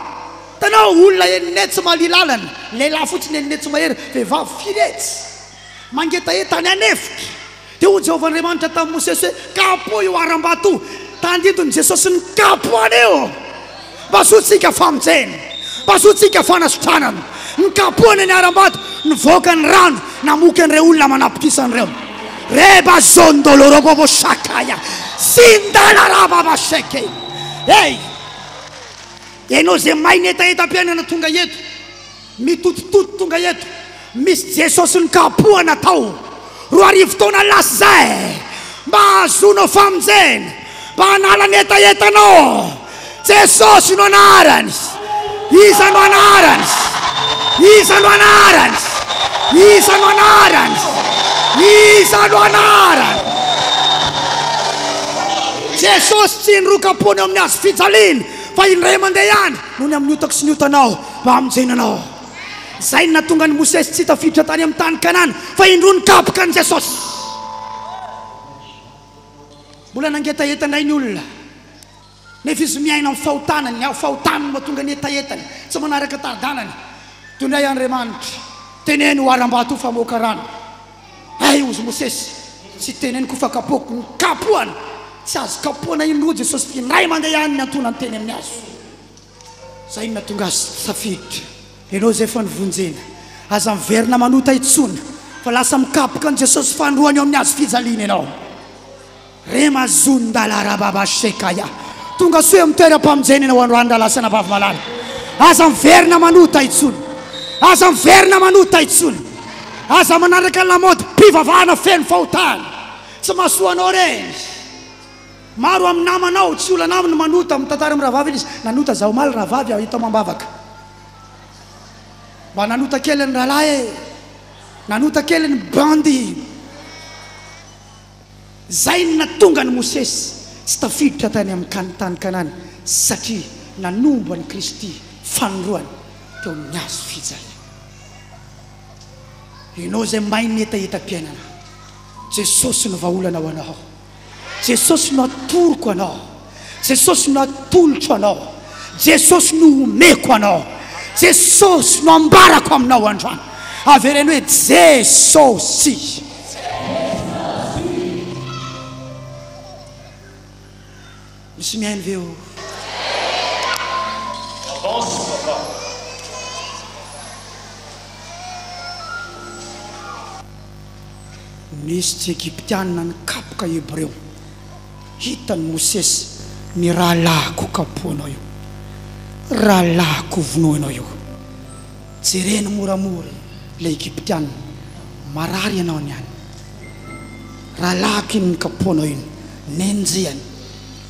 Hitanao, olona eninetsy malia lalana, lehilahy fotsiny eninetsy mahery, vehivavy firy hetsy, mangetaheta any an'efitra. Dia hoy Jehovah Andriamanitra tamin'i Mosesy hoe, Kapohy io harambato io. Tandindon'i Jesosy ny kapohana io. Mba hazoantsika famonjena. Mba hazoantsika fanasitranana. Nikapohana ny harambato, nivoaka ny rano, namoky an'ireo olona manapitrisany ireo. Reba zondolorobobo shakaya. Sindalarababa sheke. Hey! Ianao izay may ny hetahetam-piainana tonga eto. Mitotototo tonga eto. Misy Jesosy nikapohana tao 2000 taona lasa izay mba hahazoanao famonjena, mba hanala ny hetahetanao. Jesosy no anarany. Iza no anarany? Iza no anarany? Iza no anarany? Iza no anarany? Jesosy tsy nrokapoana eo amin'ny hazo fijaliana fa indray mandeha ihany noho ny amin'ny otako sy ny otanao. Mba hamonjena anao. Izay no nahatonga an'i Mosesy tsy tafiditra tany amin'ny tany Kanana, fa indroa nikapoka an'i Jesosy. Mbola nangetaheta indray ny olona, nefa izy miaina amin'ny fahotana, ny fahotany no mahatonga ny hetahetany, tsy manaraka tari-dalana. Toy indray Andriamanitra, teneno ho harambato ho famoaka rano. Hay, hozy Mosesy, tsy teneniko fa kapohiko. Nikapohana, tsy azo kapohana indroa Jesosy, indray mandeha ihany niantona ny teny amin'ny hazo. Zay no nahatonga azy tafiditra. Ianao izay efa novonjena, aza miverina manota intsony fa lasa mikapoka an'i Jesosy fanindroany eo amin'ny hazo fijaliana ianao. Rema zundala rababa shekaya. Tonga soa eo amin'ny toeram-pamonjena ianao androany rahalahy sy anabavy malala. Aza miverina manota intsony. Aza miverina manota intsony. Aza manaraka ny lamaodim-pivavahana feno fahotana. Tsy mahasoa anao ireny. Maro amin'ny namanao tsy olana aminy manota, mitantara amin'ny rahavavy izy, nanota zaho omaly rahavavy aho eto amam-bavaka. Mba nanota kely ny rahalahy e! Nanota kely ny bandy. Zay no nahatonga an'i Mosesy tsy tafiditra tany amin'ny kan tany Kanana satria nanombo an'i Kristy fanindroany teo amin'ny hazo fijaliana. Ianao izay may ny hetahetam-piainana, Jesosy no vahaolana ho anao. Jesosy no atoroko anao, Jesosy no atolotro anao, Jesosy no omeko anao, Jesosy no ambarako aminao androany. Avereno hoe Jesosy. Misy mihaino ve o? Avance papa. Nisy tsy Egyptiana nikapoka Hebreo. Hitan'i Mosesy ny rahalahiko kapohinao io, rahalahiko vonoinao io. Jereny moramora ilay Egyptiana, marary ianao niany. Rahalahiko iny nikapohanao iny, nenjehany,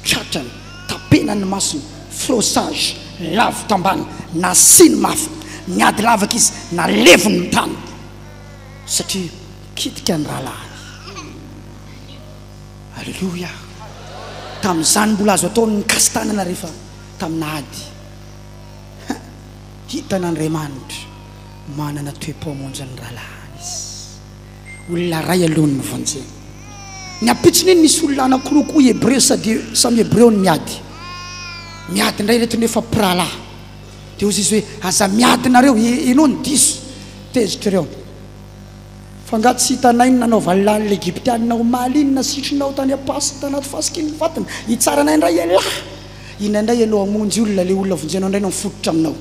tratrany, tapenany ny masony, frossage, lavo tambany, nasiany mafy, niady lavaka izy, naleviny ny tany. Satria kitika ny rahalahiny. Aleloia! Tamin'izany mbola azo atao ny nikasi-tanana rehefa tamina ady. Ha! Hitan'Andriamanitra manana toe-pamonjy ny rahalahiny izy. Olona iray aloha no novonjeny. Ny ampitsony iny nisy olona anankiroa koa Hebreo sady samy Hebreo no miady. Miady indray ireto nefa mpirahalahy. Dia hozy izy hoe, aza miady nareo, ianao no diso. Tezitra ireo. Fa angaha tsy hitanay ny nanaovan'lah an'ilay Egyptianina omaly iny nasitrinao tany am-pasina tanaty fasika iny ny fatiny? Hitsara anay indray elah! Indraindray ianao hamonjy olona, ilay olona vonjenao indray no mifototra aminao.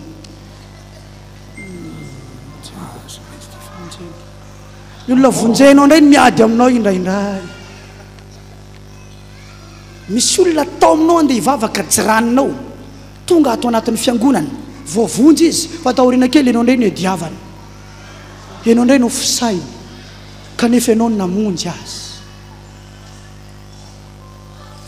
Ny olona vonjenao indray no miady aminao indraindray. Misy olona taominao handeha hivavaka, jiraninao, tonga ato anatin'ny fiangonana, voavonjy izy, fa taoriana kely ianao indray no iadiavany. Ianao indray no fisahiny, kanefa ianao no namonjy azy.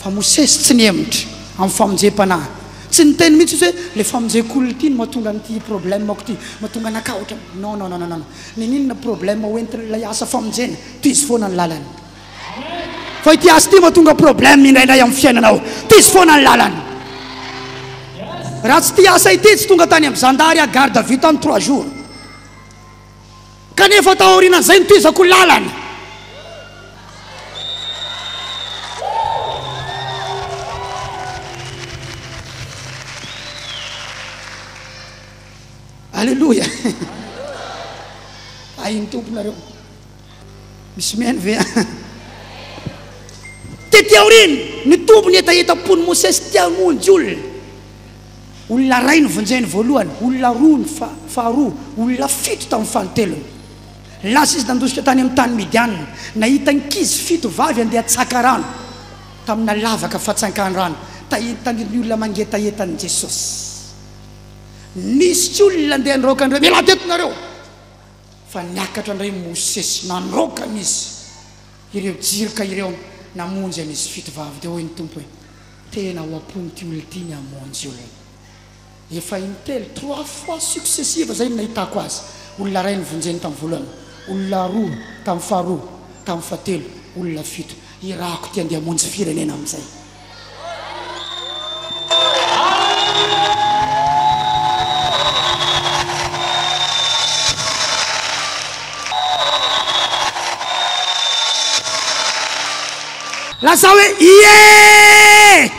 Fa Mosesy tsy nihemotra amin'ny famonjem-panahy. Tsy niteny mihitsy izy hoe, ilay famonjeko olona ity no mahatonga an'ity problème-ko ity, mahatonga anakahy ohatran'ny. Non, non, non, non, non. N'inon'inona problème hoentin'ilay asa famonjena, tohizo foana ny lalana. Fa ity asa ity mahatonga problème indraindray amin'ny fiainanao. Tohizo foana ny lalana. Raha tsy ity asa ity, tsy tonga tany amin'ny zandary aho, garde à vue tany trois jours. Kanefa taorianan'izay nitohizako lalana. Aleloia. Ahin'ny Tompo nareo. Misy mihaino ve? Tety aoriana, nitombo ny hetahetam-pon'i Mosesy te hamonjy olona. Olona iray no vonjeny voalohany, olona roa ny faharoa, olona fito tamin'ny fanintelony. Lasa izy nandositra tany amin'ny tany Midianina. Nahita ankizy fito vavy handeha tsaka rano tamina lavaka fatsankan-drano. Tahitan'ny olona mangetaheta an'i Jesosy. Nisy olona handeha handroaka an'ireo, Mialà teto nareo! Fa niakatra indray Mosesy nandroaka an'izy ireo jirika ireo namonjy an'izy fito vavy. Dia hoy ny Tompo hoe, Tena ao am-pon'ity olona ity ny hamonjy olona. Efa intelo, trois fois successive izay no nahitako azy. Olona iray novonjeny tamin'ny voalohany, olona roa tamin'ny faharoa, tamin'ny fahatelo, olona fito. Irahako ity handeha hamonjy firenena amin'izay. Lazao hoe, Ie!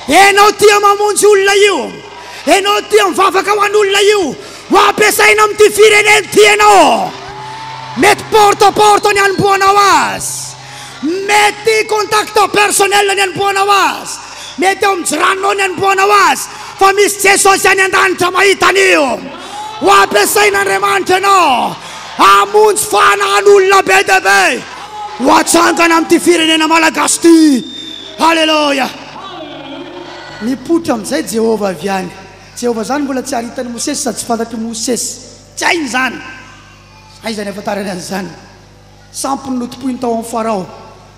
Enao tia mamonjy olona io. Enao tia mivavaka ho an'olona io. Ho ampiasaina amin'ity firenena ity ianao. Mety porte à porte ny hanombohanao azy. Mety contact personnel ny hanombohanao azy. Mety ao amin'ny jiraninao ny hanombohanao azy. Fa misy Jesosy any an-danitra mahita an'io. Ho ampiasain'Andriamanitra ianao hamonjy fanahin'olona be dia be. Ho atsangana amin'ity firenena malagasy ity. Haleloia. Nipoitra amin'izay Jehovah avy any. Jehovah izany mbola tsy ary hitan'i Mosesy sady tsy fantatr'i Mosesy. Tsy hainy izany. Aiza ny ahafantarany an'izany? Sampy no notompoiny tao amin'i Farao.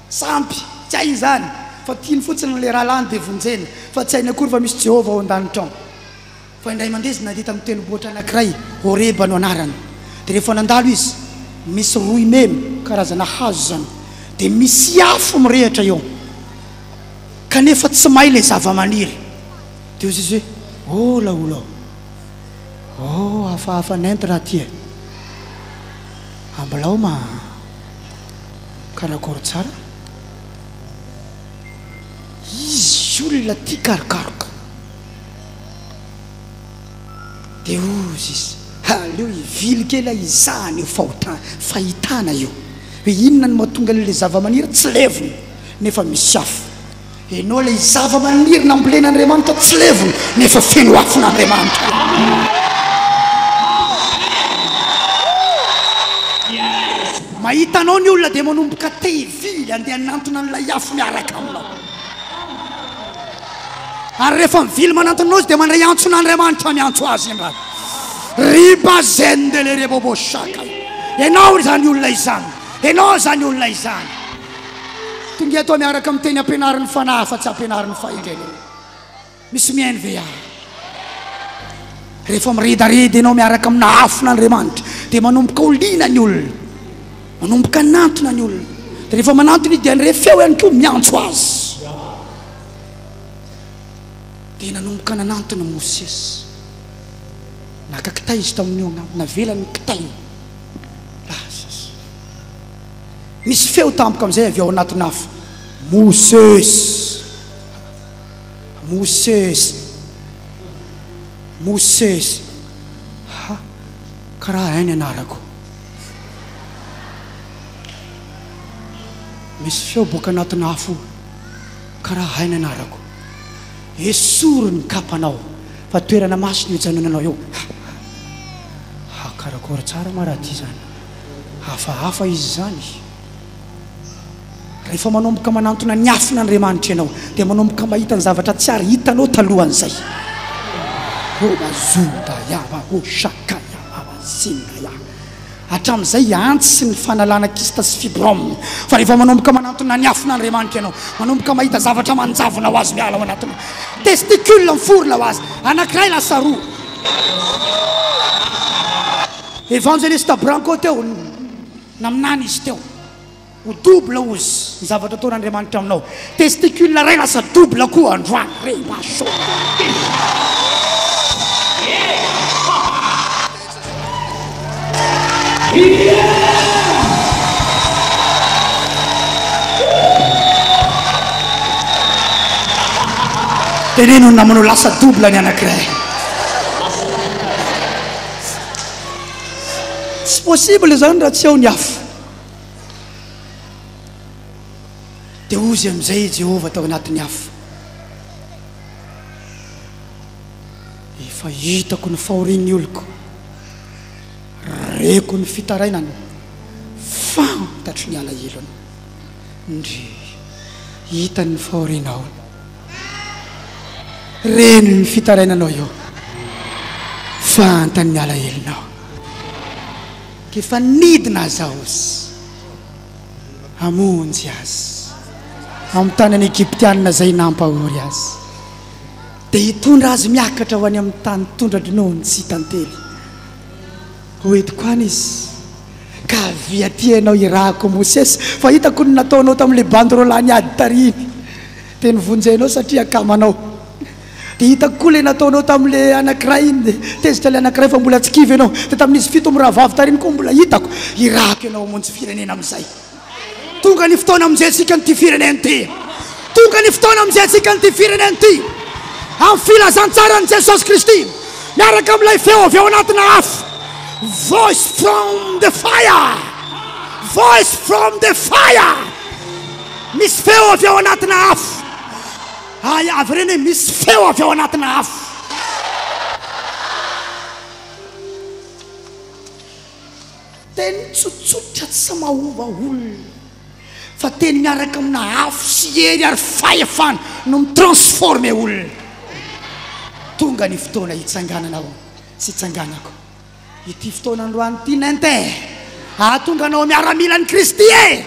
Sampy! Tsy hainy izany. Fa tiany fotsiny ilay rahalahiny dia vonjena. Fa tsy hainy akory fa misy Jehovah ao an-danitra ao. Fa indray mandeha izy nandeha tamin'ny tendrombohitra anankiray, Horeba no anarany. Dia rehefa nandalo izy, misy roy memy, karazana hazo izany. Dia misy afo mirehitra eo. Kanefa tsy may ilay zavamaniry. Dia hoy izy hoe, Oh laolo! Oh, hafahafa nenty raha ty e! Ambilao ma karakôry tsara. Izy olona tia karokaroka. Dia hozy izy, aleo hivily kely aho hizaha an'io fahotana, fahitana io. Hoe inona no mahatonga an'ilay zavamaniry tsy levona nefa misy afo. Ianao ilay zava-maniry nambolen'Andriamanitra tsy levona nefa feno afon'Andriamanitra. Mahita anao ny olona dia manomboka te hivily handeha hanantona an'ilay afo miaraka aminao. Ary rehefa mivily manantona anao izy dia mandray antson'Andriamanitra miantso azy indray. Riba zendele rebobo shaka. Ianao izany olona izany. Ianao izany olona izany. Tonga eto miaraka amin'ny teny ampianarin'ny fanahy fa tsy ampianarin'ny fahendrena. Misy mihaino ve ahy? Rehefa miredareda ianao miaraka amina afon'Andriamanitra dia manomboka ho liana ny olona. Manomboka hanantona ny olona. Dia rehefa manantona izy dia handre feo ihany koa miantso azy. Dia nanomboka nanantona Mosesy. Naka kitay izy tamin'io angamba, navelany ny kitainy. Lasa izy. Nisy feo tampoka amin'izay avy ao anatin'afo, Mosesy! Mosesy! Mosesy! Ha! Karaha hay ny anarako. Misy feo boaka anatina afo karaha hay ny anarako. Esory ny kapanao fa toerana masina io ijanonanao io. Ha! Ha! Karakôry tsara ma raha ty zany. Hafahafa izy izany. Rehefa manomboka manantona ny afon'Andriamanitra ianao dia manomboka mahita ny zavatra tsy ary hitanao talohan'izay. Roma Zoda Yama Oshaka Yama Singa Ya. Hatramin'izay antsy ny fanalana kyste sy fibrome. Fa rehefa manomboka manantona ny afon'Andriamanitra ianao, manomboka mahita zavatra manjavona ho azy miala ao anatinao. Testicule miforona ho azy, anankiray lasa roa. Evangelista Branco teo, naminany izy teo. Ho double ozy ny zavatra ataon'Andriamanitra aminao. Testicule iray lasa double koa androany. Re maso. Teneno ny namanao lasa double ny anankiray. Tsy possible izany raha tsy ao ny afo. Dia hozy amin'izay i Jehovah tao anatin'ny afo, Efa hitako ny fahorian'ny oloko, reko ny fitarainany, fantatro ny alahelony. Ndry, hitany ny fahorianao, reny ny fitarainanao eo, fantany ny alahelonao. K'efa nidina aza ozy hamonjy azy amin'ny tanan'ny Egyptiana izay nampahory azy, dia hitondra azy miakatra ho any amin'ny tany tondra-dronono sy tantely. Ho entiko any izy, ka avia aty ianao hirahako Mosesy, fa hitako ny nataonao tamin'ilay bandy roalahy niady tary iny, dia novonjenao satria akamanao. Dia hitako koa ilay nataonao tamin'ilay anankiray iny, dia tezitra ilay anankiray fa mbola tsy kivy ianao. Dia tamin'izy fito mirahavavy tary iny koa mbola hitako, hirahako ianao hamonjy firenena amin'izay. Tonga ny fotoana hamonjentsika an'ity firenena ity. Tonga ny fotoana hamonjentsika an'ity firenena ity. Amin'ny filazantsaran'i Jesosy Kristy, miaraka amin'ilay feo avy ao anatina afo. Voice from the fire. Voice from the fire. Misy feo avy ao anatina afo. Hay avy ireny hoe misy feo avy ao anatina afo. Teny tsotsotra tsy mahova olona fa teny miaraka amina afo sy hery ary fahefana no mi-transformer olona. Tonga ny fotoana hitsangananao sy hitsanganako. Ity fotoana androany ity Nente hahatonga anao miaramilan'i Kristy e!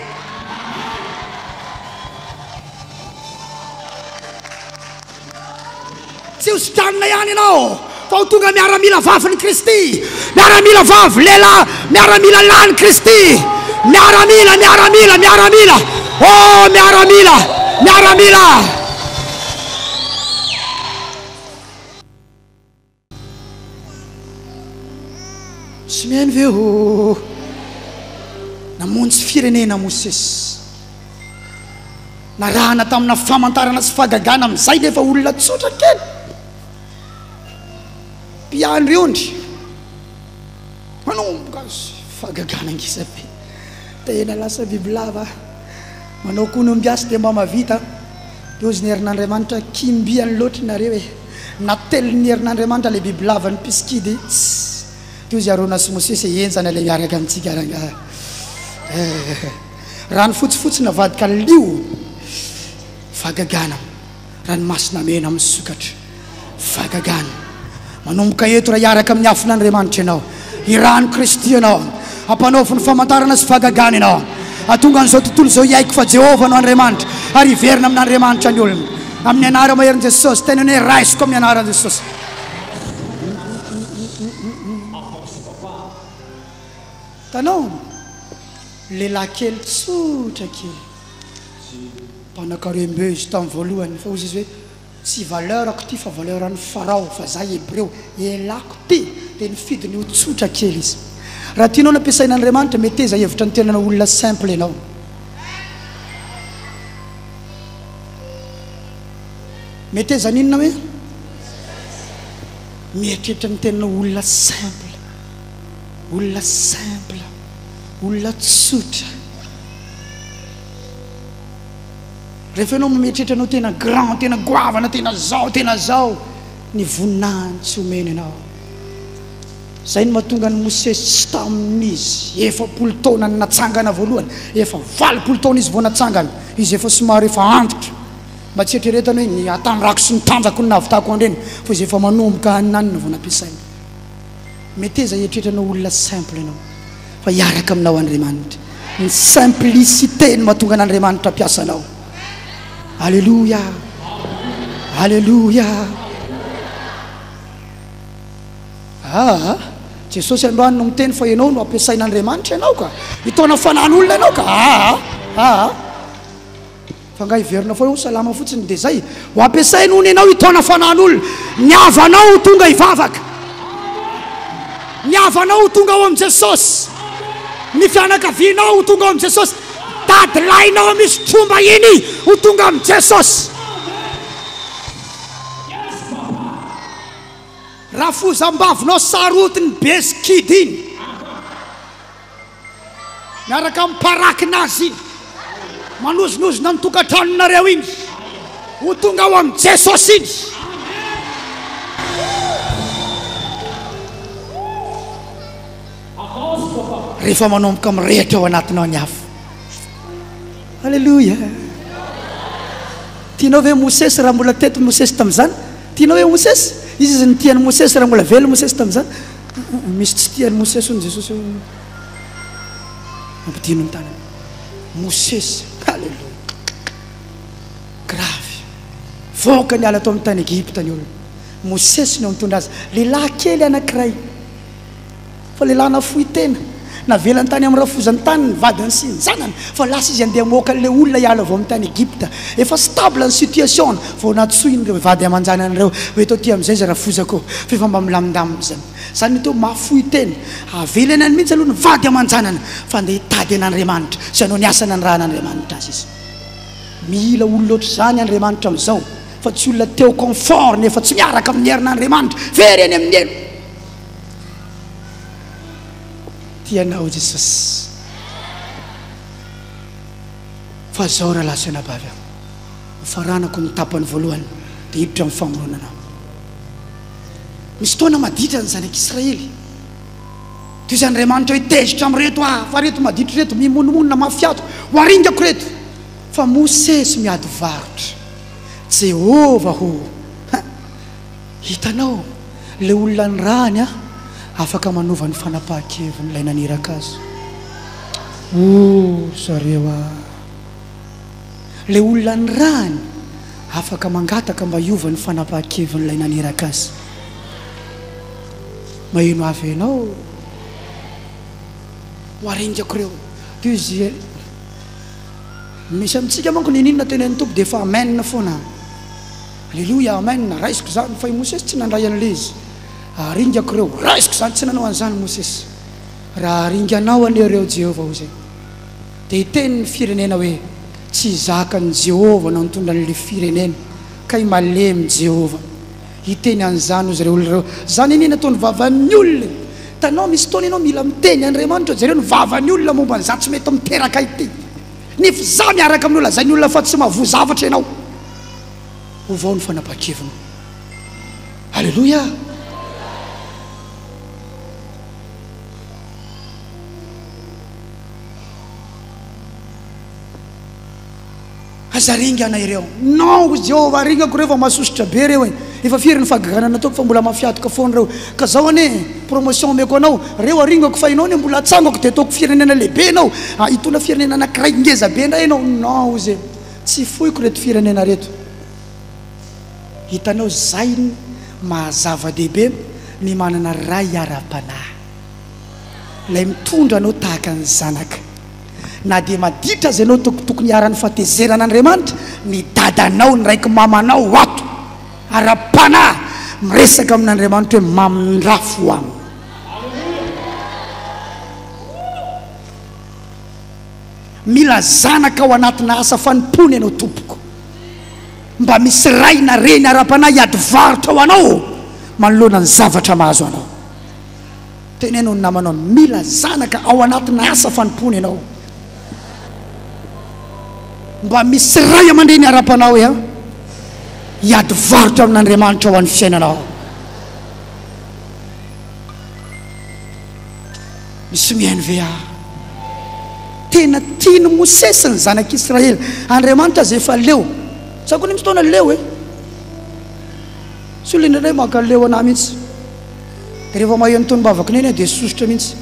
Tsy ho sitranina ihany ianao fa ho tonga miaramila vavin'i Kristy, miaramila vavy lehilahy, miaramila lahin'i Kristy, miaramila, miaramila, miaramila, oh miaramila, miaramila. Tsy mihaino ve ô? Namonjy firenena Mosesy. Narahana tamina famantarana sy fahagagana amin'izay nefa olona tsotra kely. Mpiandry ondry. Manomboka azy fahagagana ngeza be. Tena lasa bibilava. Manao koa ny ombiasy dia mba mahavita. Dia hozy ny herin'Andriamanitra, kimbiany loatra nareo e. Natelin'ny herin'Andriamanitra ilay bibilava ny mpisikidy. Tss. Dia hozy Arona sy Mosesy, henjana ilay miaraka amintsika rangahy. Eh. Rano fotsifotsy navadika lio. Fahagagana. Ranomasina mena misokatra. Fahagagana. Manomboka eto raha hiaraka amin'ny afon'Andriamanitra ianao. Hirahan'i Kristy ianao. Ampanaoviny famantarana sy fahagagana ianao. Hahatonga an'izao tontolo izao hiaiky fa Jehovah no Andriamanitra ary hiverina amin'Andriamanitra ny olona. Amin'ny anara-maherin'i Jesosy. Teneno hoe raisiko amin'ny anaran'i Jesosy. Hitanao? Lehilahy kely tsotra kely. Mpanakarem-be izy tamin'ny voalohany fa hoy izy hoe Tsy valeur-ko ty fa valeur an'i Farao fa za hebreo, elako ty! Dia nifidy ny ho tsotra kely izy. Raha tianao ny ampiasain'Andriamanitra, meteza hevitra ny tenanao olona simple ianao. Meteza ny inona hoe? Mieritreritra ny tenanao olona simple. Olona simple. Olona tsotra. Rehefa ianao mieritreritra anao tena grand, tena goavana, tena zao, tena zao, ny voninahiny tsy omeny anao. Izay no mahatonga an'i Mosesy tsy tamin'izy 40 taona no natsangana voalohany, efa 80 taona izy vao natsangana, izy efa somary efa antitra. Mba tsy eritreretana hoe ny hatanjako sy ny tanjako no nahavitako an'ireny, fa izy efa manomboka any any no vao nampiasaina. Meteza hieritreritra anao olona simple ianao, fa hiaraka aminao Andriamanitra. Ny simplicité no mahatonga an'Andriamanitra hampiasa anao. Alléluia! Alléluia! Aa! Jesosy androany no miteny fa ianao no ampiasain'Andriamanitra ianao ka! Hitaona fanan'olona ianao ka! Aa! Aa! Fa nga hiverina foana ho salama fotsiny dia zay? Ho ampiasainy hono ianao hitaona fanan'olona. Ny havanao ho tonga hivavaka. Ny havanao ho tonga ao amin'i Jesosy. Ny fianakavianao ho tonga ao amin'i Jesosy. Dadilahinao misy tromba iny ho tonga amin'i Jesosy. Rafozam-bavinao sarotiny be sy kidy iny. Miaraka amin'ny mparakina azy iny. Manozinozina ny tokantranonareo iny. Ho tonga ao amin'i Jesosy iny. Rehefa manomboka mirehitra ao anatinao ny afo. Alléluia. Tianao ve Mosesy raha mbola teto Mosesy tamin'izany? Tianao ve Mosesy? Iza izy nitia an'i Mosesy raha mbola velona Mosesy tamin'izany? Misy tsy tia an'i Mosesy hono Jesosy hoe ampidino ny tanany. Mosesy, Alléluia. Grave. Voaka niala tao amin'ny tany Egypta ny olona. Mosesy no nitondra azy. Lehilahy kely anankiray. Fa lehilahy nafoy tena. Navelany tany amin'ny rafozany tany ny vadiny sy ny zanany. Fa lasa izy handeha hamoaka an'ilay olona hiala avy ao amin'ny tany Egypta. Efa stable ny situation-ny vao nantsoiny ireo vady aman-janany ireo hoe eto aty amin'izay izy rafozako fa efa mba milamindamina izany. Izany ny atao hoe mahafoy tena. Avelany any mihitsy aloha ny vady aman-janany fa handeha hitady an'Andriamanitra sy hanao ny asa nanirahan'Andriamanitra azy izy. Mila olona ohatr'izany Andriamanitra amin'izao fa tsy olona te ho confort nefa tsy miaraka amin'ny herin'Andriamanitra. Very any amin'ny helo. Tia anao Jesosy. Fa zao rahalahy sy anabavy a, ho faranako ny tapany voalohany dia hiditra amin'ny famoronana aho. Misy taona maditra ny zanak'Israely. Toy izay Andriamanitra hoe tezitra amin'ireto aho, fa reto maditra ireto mimonomonona mafy ato, ho aringako ireto. Fa Mosesy miady varotra. Jehovah ô! Hitanao, ilay olona nirahany aho afaka manova ny fanapahan-keviny ilay naniraka azy. Oh, zareo ah! Ilay olona nirahany afaka mangataka mba hiova ny fanapahan-keviny ilay naniraka azy. Maheno avy ianao? Ho aringako ireo. Dia izy, misy amintsika manko n'inon'inona tenenin'ny Tompo dia efa amen foana. Aleloia amen raisiko izany fa i Mosesy tsy nandray an'ilay izy aringako ireo raisiko izany tsy nanao an'izany Mosesy raha aringanao anie ireo Jehovah hoy izay dia hiteny ny firenena hoe tsy zakan'i Jehovah no nitondra an'ilay firenena kay malemy Jehovah hiteny an'izany hozy ireo olona ireo izany anie nataony vavan'ny olona e hitanao misy fotoana ianao mila miteny Andriamanitra jereo ny vavan'ny olona momba an'izaho tsy mety miteraka ity nefa izaho miaraka amin'io lazain'ny olona fa tsy mahavoa zavatra ianao Ovao ny fanapahan-keviny. Aleloia! Aza ringana ireo. Non, hoy Jehovah, ringako ireo fa masosotra be ireo e. Efa firy ny fahagagana nataoko fa mbola mafiatoka foana ireo. Ka zao anie, promotion omeko anao, ireo aringako fa ianao anie mbola atsangako dia ataoko firenena lehibe ianao. Ah, hitondra firenena anankiray ngeza be indray ianao. Non, hoy izy. Tsy foiko reto firenena reto. Hitanao zay ny maha zava-dehibe ny manana ray ara-panahy. Ilay mitondra anao tahaka ny zanaka. Na dia maditra aza ianao tokotokony iharan'ny fahatezeran'Andriamanitra, ny dadanao, ny raiko mamanao ato ara-panahy miresaka amin'Andriamanitra hoe mamindrafo aminy. Mila zanaka ao anatina asa fanompoana ianao tompoko. Mba misy ray na reny ara-panahy hiady varotra ho anao manoloana ny zavatra mahazo anao. Teneno ny namanao, mila zanaka ao anatina asa fanompoana ianao. Mba misy ray aman-dreny ara-panahy an, hiady varotra amin'Andriamanitra ho an'ny fiainanao. Misy mihaino ve aho? Tena tian'i Mosesy ny zanak'Israely. Andriamanitra aza efa leo. Za koa misy fotoana leo e. Tsy olona indraindray maka leo anah mihitsy. Dia rehefa maheno tonom-bavaka neny aho dia sosotra mihitsy.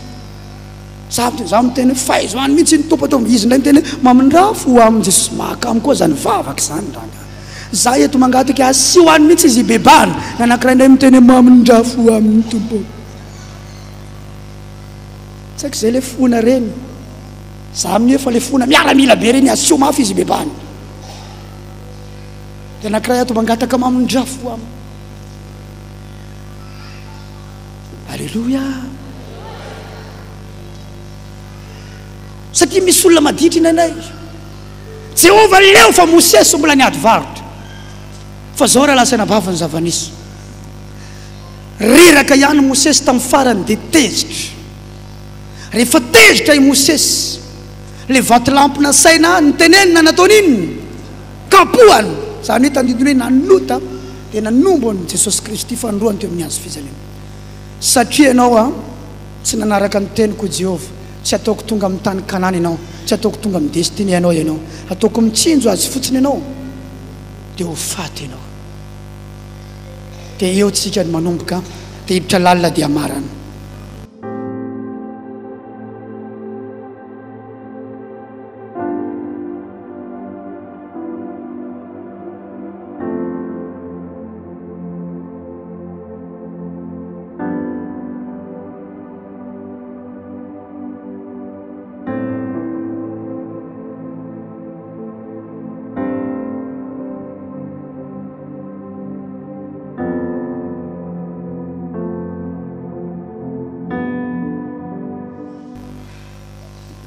Za za miteny hoe faizo any mihitsy ny Tompo atao. Izy indray miteny hoe mamindrà fo amin'i Jesosy. Mahakamo koa zany vavaka izany rangahy. Za eto mangataka asio any mihitsy izy hibebahana. Ny anankiray indray miteny hoe mamindrà fo amin'ny Tompo. Tsy haiko izay le fona reny. Za amin'io efa le fona miaramila be reny asio mafy izy hibebahana. Dia anankiray ato mangataka mamindrà fo aminy. Aleloia. Satria misy olona maditra indraindray. Jehovah leo fa Mosesy mbola niady varotra. Fa zao raha lasa anabavy ny zava-nisy. Reraka ihany Mosesy tamin'ny farany dia tezitra. Rehefa tezitra i Mosesy, ilay vatolampy nasaina notenenina nataony inona? Kapohana! Izany hoe tandindona hoe nanota dia nanombo an'i Jesosy Kristy fanindroany teo amin'ny hazo fijaliana. Satria ianao a, tsy nanaraka ny teniko hoy Jehovah, tsy hataoko tonga amin'ny tany Kanana ianao, tsy hataoko tonga amin'ny destinée anao ianao, hataoko mitsinjo azy fotsiny ianao, dia ho faty ianao. Dia eo tsika no manomboka, dia hiditra lalina dia hamarana.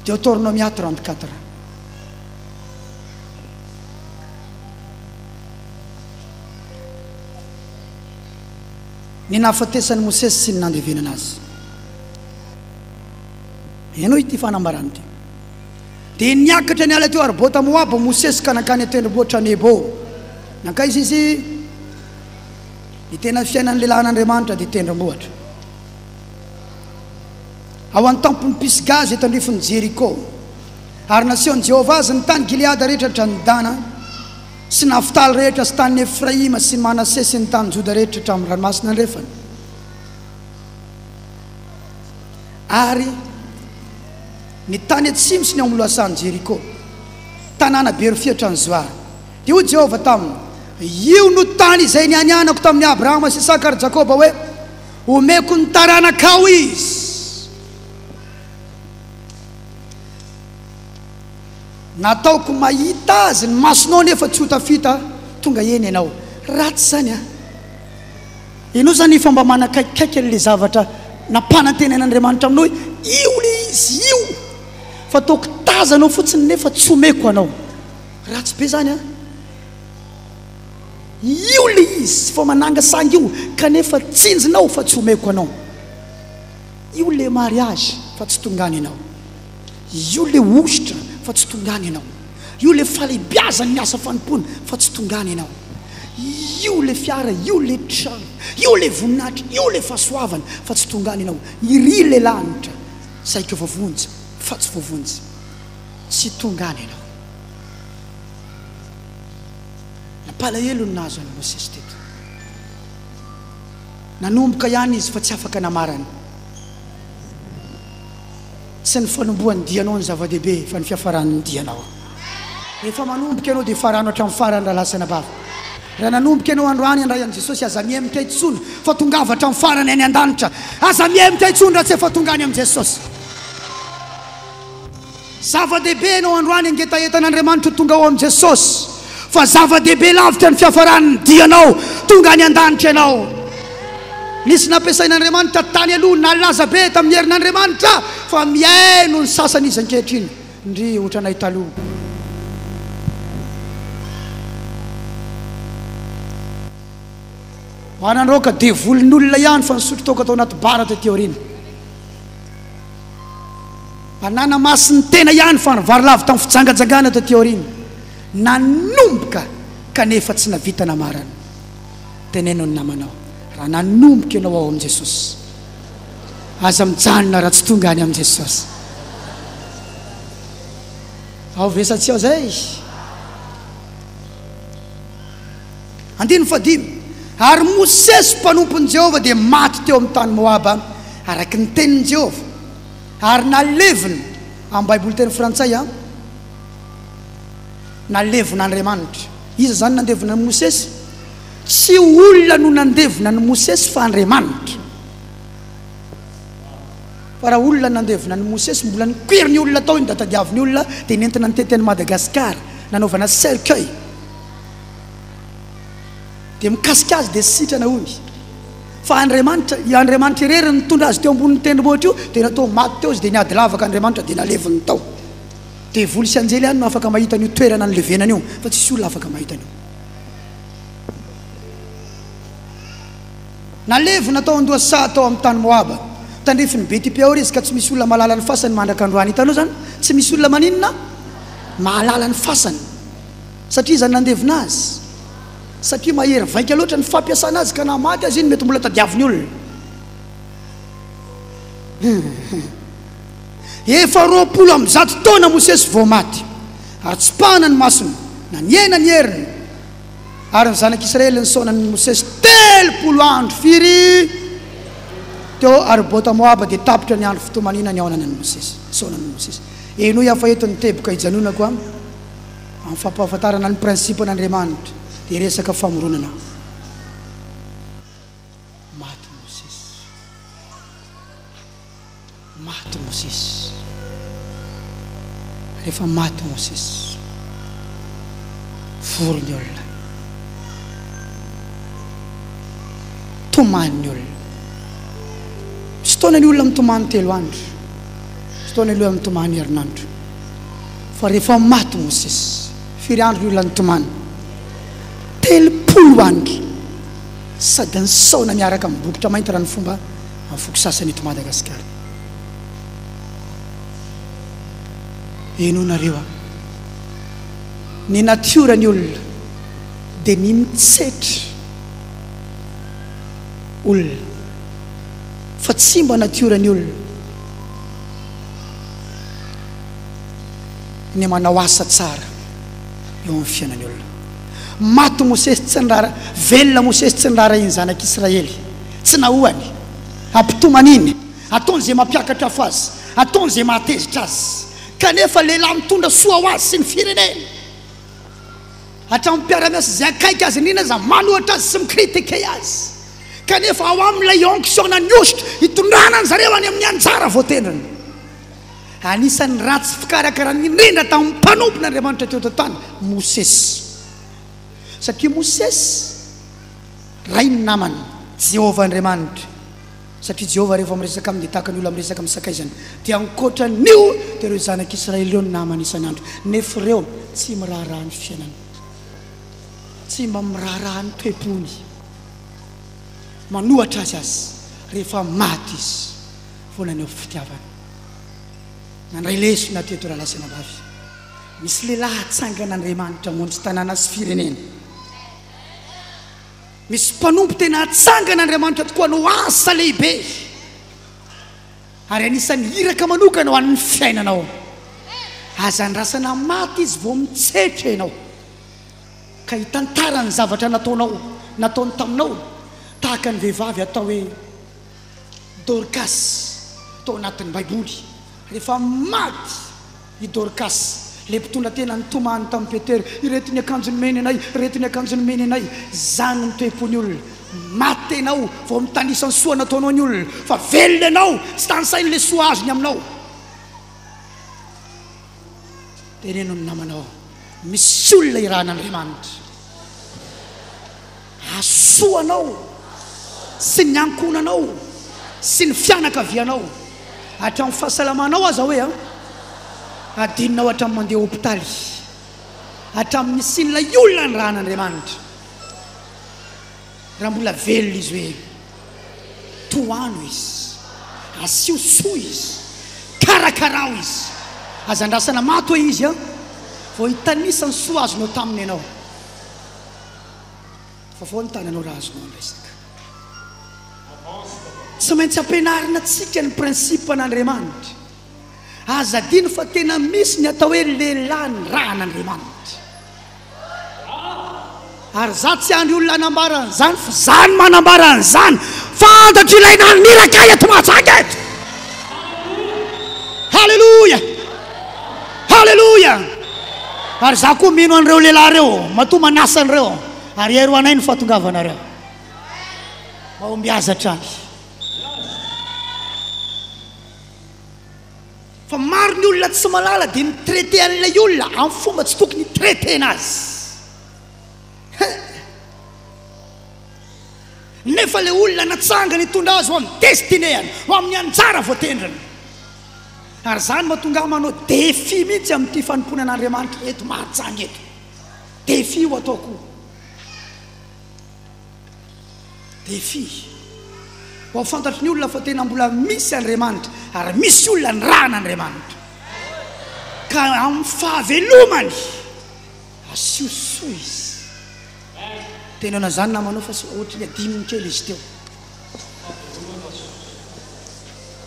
Deuteronomia 34. Ny nahafatesan'i Mosesy sy ny nandevenana azy. Henoy ity fanambarana ity. Dia niakatra niala teo Arbota Moaba Mosesy ka nankany an-tendrombohitra Nebo. Nankaiza izy? Ny tena fiainan'ny lehilahin'Andriamanitra dia tendrombohitra. Ao an-tampon'i Pisga izay tandrifin'i Jeriko. Ary nasehon'i Jehovah azy ny tany Gileada rehetra hatrany Dana, sy Naftaly rehetra, sy tanin'i Efraima sy Manase sy ny tany Joda rehetra hatramin'ny Ranomasina Andrefana. Ary ny tany atsimo sy ny ao amin'ny lohasahan'i Jeriko, tanàna be rofia hatrany Zoara. Dia hoy Jehovah taminy, Io no tany izay nianianako tamin'i Abrahama sy Isaka ary Jakoba hoe, 'Homeko ny taranakao izy. Nataoko mahita azy ny masonao nefa tsy ho tafita tonga eny ianao. Ratsy izany an! Ianao izany efa mba manakaikikaiky an'ilay zavatra nampanantenain'Andriamanitra aminao hoe io ilay izy, io! Fa ataoko tazanao fotsiny nefa tsy omeko anao. Ratsy be izany an! Io ilay izy fa manangasanga io kanefa tsinjonao fa tsy omeko anao. Io ilay mariage fa tsy tonga any ianao. Io ilay hosotra fa tsy tonga any ianao. Io ilay fahalehibiazan'ny asa fanompoana fa tsy tonga any ianao. Io ilay fiara, io ilay trano, io ilay voninahitra, io ilay fahasoavana fa tsy tonga any ianao. Iry ilay lanitra saika voavonjy fa tsy voavonjy. Tsy tonga any ianao. Nampalahelo ny nahazo an'i Mosesy teto. Nanomboka ihany izy fa tsy afaka namarana. Tsy ny fanombohan'ny dianao no zava-dehibe fa ny fiafaran'ny dianao. Rehefa manomboka ianao dia farano hatramin'ny farany rahalahy sy anabavy. Raha nanomboka ianao androany handray an'i Jesosy aza mihemotra intsony fa tongava hatramin'ny farany any an-danitra. Aza mihemotra intsony raha tsy efa tonga any amin'i Jesosy. Zava-dehibe ianao androany angetahetan'Andriamanitra ho tonga ao amin'i Jesosy, fa zava-dehibe lavitra ny fiafaran'ny dianao, tonga any an-danitra ianao. Nisy nampiasain'Andriamanitra tany aloha, nalaza be tamin'ny herin'Andriamanitra, fa mihaino ny sasany izy ankehitriny. Ndry, ohatranay taloha. Mba nandroaka devolin'olona ihany fa nisotro toaka tao anaty bara taty aoriana. Mba nanamasin'ny tena ihany fa nivarilavo tamin'ny fijangajangana taty aoriana. Nanomboka kanefa tsy navita namarana. Teneno ny namanao, raha nanomboka ianao ao amin'i Jesosy, aza mijanona raha tsy tonga any amin'i Jesosy. Ao ve sa tsy ao izay? Andininy fahadimy, Ary Mosesy mpanompon'i Jehovah dia maty teo amin'ny tany Moaba, araka ny tenin'i Jehovah, ary nalevina, amin'ny Baiboly teny frantsay an, nalevon'Andriamanitra. Iza izany nandevona an'i Mosesy? Tsy olona no nandevona an'i Mosesy fa Andriamanitra. Fa raha olona nandevona an'i Mosesy, mbola nikoiry ny olona tao iny da tadiavin'ny olona dia nentina nitety an'i Madagasikara, nanaovana cercueil. Dia mikasika azy dia sitrana hono. Fa Andriamanitra, i Andriamanitra irery no nitondra azy teo ambonin'ny tendrombohitra io, dia natao maty teo izy dia niady lavaka Andriamanitra dia naleviny tao. Devoly sy anjely ihany no afaka mahita an'io toerana nilevenana io, fa tsisy olona afaka mahita an'io. Nalevina tao an-dohasaha tao amin'ny tany Moaba, tandrifin'i Beti-Peora izy, ka tsy misy olona mahalala ny fasany mandraka androany. Hitanao izany? Tsy misy olona maninona? Mahalala ny fasany. Satria iza no nandevina azy? Satria mahery vaika loatra ny fampiasana azy ka na maty aza iny mety mbola tadiavin'ny olona. Efa 120 taona Mosesy vao maty, ary tsipahana ny masony, na nihena ny heriny. Ary ny zanak'Israely nisaona an'i Mosesy 30 andro firy teo Arbota Moaba, dia tapitra ny andro fitomaniana nihaonana an'i Mosesy. Nisaona an'i Mosesy. Henoy aho fa eto ny teboka hijanonako an. Amin'ny fampahafantarana ny prinsipan'Andriamanitra dia resaka famoronana. Maty Mosesy. Maty Mosesy. Rehefa maty Mosesy, vory ny olona. Tomany ny olona. Misy fotoana ny olona mitomany telo andro. Misy fotoana ny olona mitomany herinandro. Fa rehefa maty Mosesy, firy andro ny olona nitomany? 30 andro. Sady nisaona miaraka amin'ny bokotra mainty raha ny fomba amin'ny foko sasany eto Madagasikara. Henoinareo aho. Ny natiora ny olona dia ny mitsetra olona fa tsy mba natiora ny olona ny manao asa tsara eo amin'ny fiainan'ny olona. Maty Mosesy tsy niraharaha, velona Mosesy tsy niraharahian'ny zanak'Israely, tsy nahoany, ampitomaniny, ataony izay mampiakatra afo azy, ataony izay mahatezitra azy, kanefa lehilahy mitondra soa ho azy sy ny fireneny, hatramin'ny mpiara-miasa izay akaiky azy indrindra aza manohitra azy sy mi-critiquer azy, kanefa ao aminy ilay onction na ny hosotra hitondrana an'zareo any amin'ny anjara voatendriny. Anisan'ny ratsy fikarakarana indrindra tamin'ny mpanompon'Andriamanitra teto an-tany Mosesy. Satria Mosesy rain'ny namany, Jehovah Andriamanitra. Satria Jehovah rehefa miresaka aminy dia tahaka ny olona miresaka amin'ny sakaizany. Dia ankoatra an'io dia ireo zanak'Israely ireo no namany isan'andro. Nefa ireo tsy miraharaha ny fiainany. Tsy mba miraharaha ny toe-pony. Manohatra azy aza rehefa maty izy vao naneho fitiavana. Nandray lesona teto rahalahy sy anabavy. Misy lehilahy atsangan'Andriamanitra hamonjy tanàna sy firenena. Misy mpanompo tena atsangan'Andriamanitra tokoa hanao asa lehibe. Ary anisan'ny iraka manokana ho an'ny fiainanao. Aza andrasana maty izy vao mitsetra ianao. Ka hitantara ny zavatra nataonao, nataony taminao, tahaka ny vehivavy atao hoe Dorcas tao anatin'ny Baiboly. Rehefa maty i Dorcas, ilay mpitondra tena nitomany tamin'i Petera, Ireto ny akanjo nomeny anay, ireto ny akanjo nomeny anay. Izany ny toe-pon'ny olona. Maty ianao vao mitanisa ny soa nataonao ny olona, fa velona ianao, tsy tanisainy ilay soa azony aminao. Teneno ny namanao, misy olona irahan'Andriamanitra. Hahasoa anao sy ny ankohonanao sy ny fianakavianao hatramin'ny fahasalamanao aza hoe an! Adinonao hatramin'ny mandeha hopitaly, hatramin'ny nisian'ilay olona nirahan'Andriamanitra. Raha mbola velona izy hoe tohano izy, asio soa izy, karakarao izy. Aza andrasana maty hoe izy an! Vao hitanisa ny soa azonao taminy ianao. Vaovao ny tananao raha azonao ny resaka. Tsy maintsy ampianarina antsika ny principe an'Andriamanitra. Aza adino fa tena misy ny atao hoe lehilahy nirahan'Andriamanitra. Ary za tsy andry olona hanambara an'izany fa za no manambara an'izany. Fantatro ilay naniraka ahy eto Mahajanga eto. Haleloia! Haleloia! Ary za koa mino an'ireo lehilahy ireo, matoa manasa an'ireo, ary hery ho anay ny fahatongavanareo. Mahombiaza hatrany. Fa maro ny olona tsy mahalala dia mi-traiter an'ilay olona amin'ny fomba tsy tokony hi-traiter-na azy. He! Nefa ilay olona natsangana hitondra azy ho amin'ny destinée-ny, ho amin'ny anjara voatendriny. Ary izany mahatonga ahy manao défi mihitsy amin'ity fanompoana an'Andriamanitra eto Mahajanga eto. Défi io ataoko io. Défi. Ho fantatry ny olona fa tena mbola misy Andriamanitra ary misy olona nirahan'Andriamanitra. Ka amin'ny fahavelomany, asio soa izy. Teneno an'izany namanao fa sao ohatry ny adinony kely izy teo.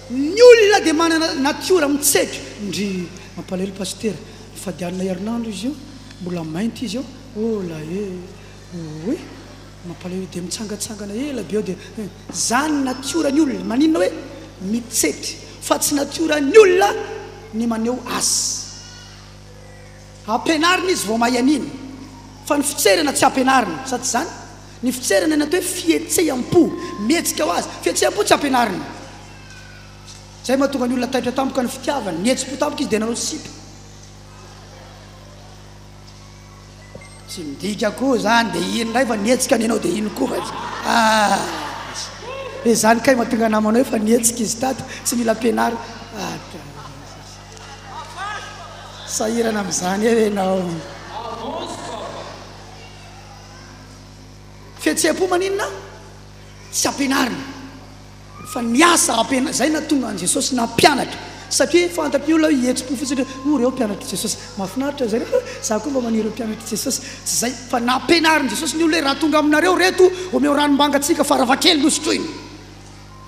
Ny olona dia manana natiora mitsetra. Ndry, mampalahelo pasitera, nifadianina herinandro izy io, mbola mainty izy io, oh la eh, oui. Mampalahelo dia mitsangatsangana ela be eo dia eh, zany natiora ny olona, maninona hoe mitsetry fa tsy natiora ny olona ny maneho azy. Ampianarina izy vao mahay an'iny fa ny fitserana tsy ampianarina, sa tsy zany? Ny fitserana ny atao hoe fihetseham-po, mihetsika ho azy, fihetseham-po tsy ampianarina. Zay mahatonga ny olona taitra tampoka ny fitiavany, nihetsi-po tampoka izy dia nanao sipa. Tsy midika koa zany dia iny indray fa nihetsika ny anao dia iny koa fa tsy ah eh zany kay mahatonga namanao hoe fa nihetsika izy tato tsy mila ampianarina ah sahirana amin'izany eo ianao. Fihetseham-po maninona? Tsy ampianarina. Fa ny asa ampiana, zay nahatonga an'i Jesosy nampianatra, satria fantatry ny olona hoe hihetsi-po fotsiny hoe, oh reo mpianatr'i Jesosy, mahafinaritra zay, za koa mba maniry ho mpianatr'i Jesosy, tsy zay, fa nampianarin'i Jesosy ny olona hoe raha tonga aminareo reto, omeo rano mangatsiaka farafahakeliny hosotroiny,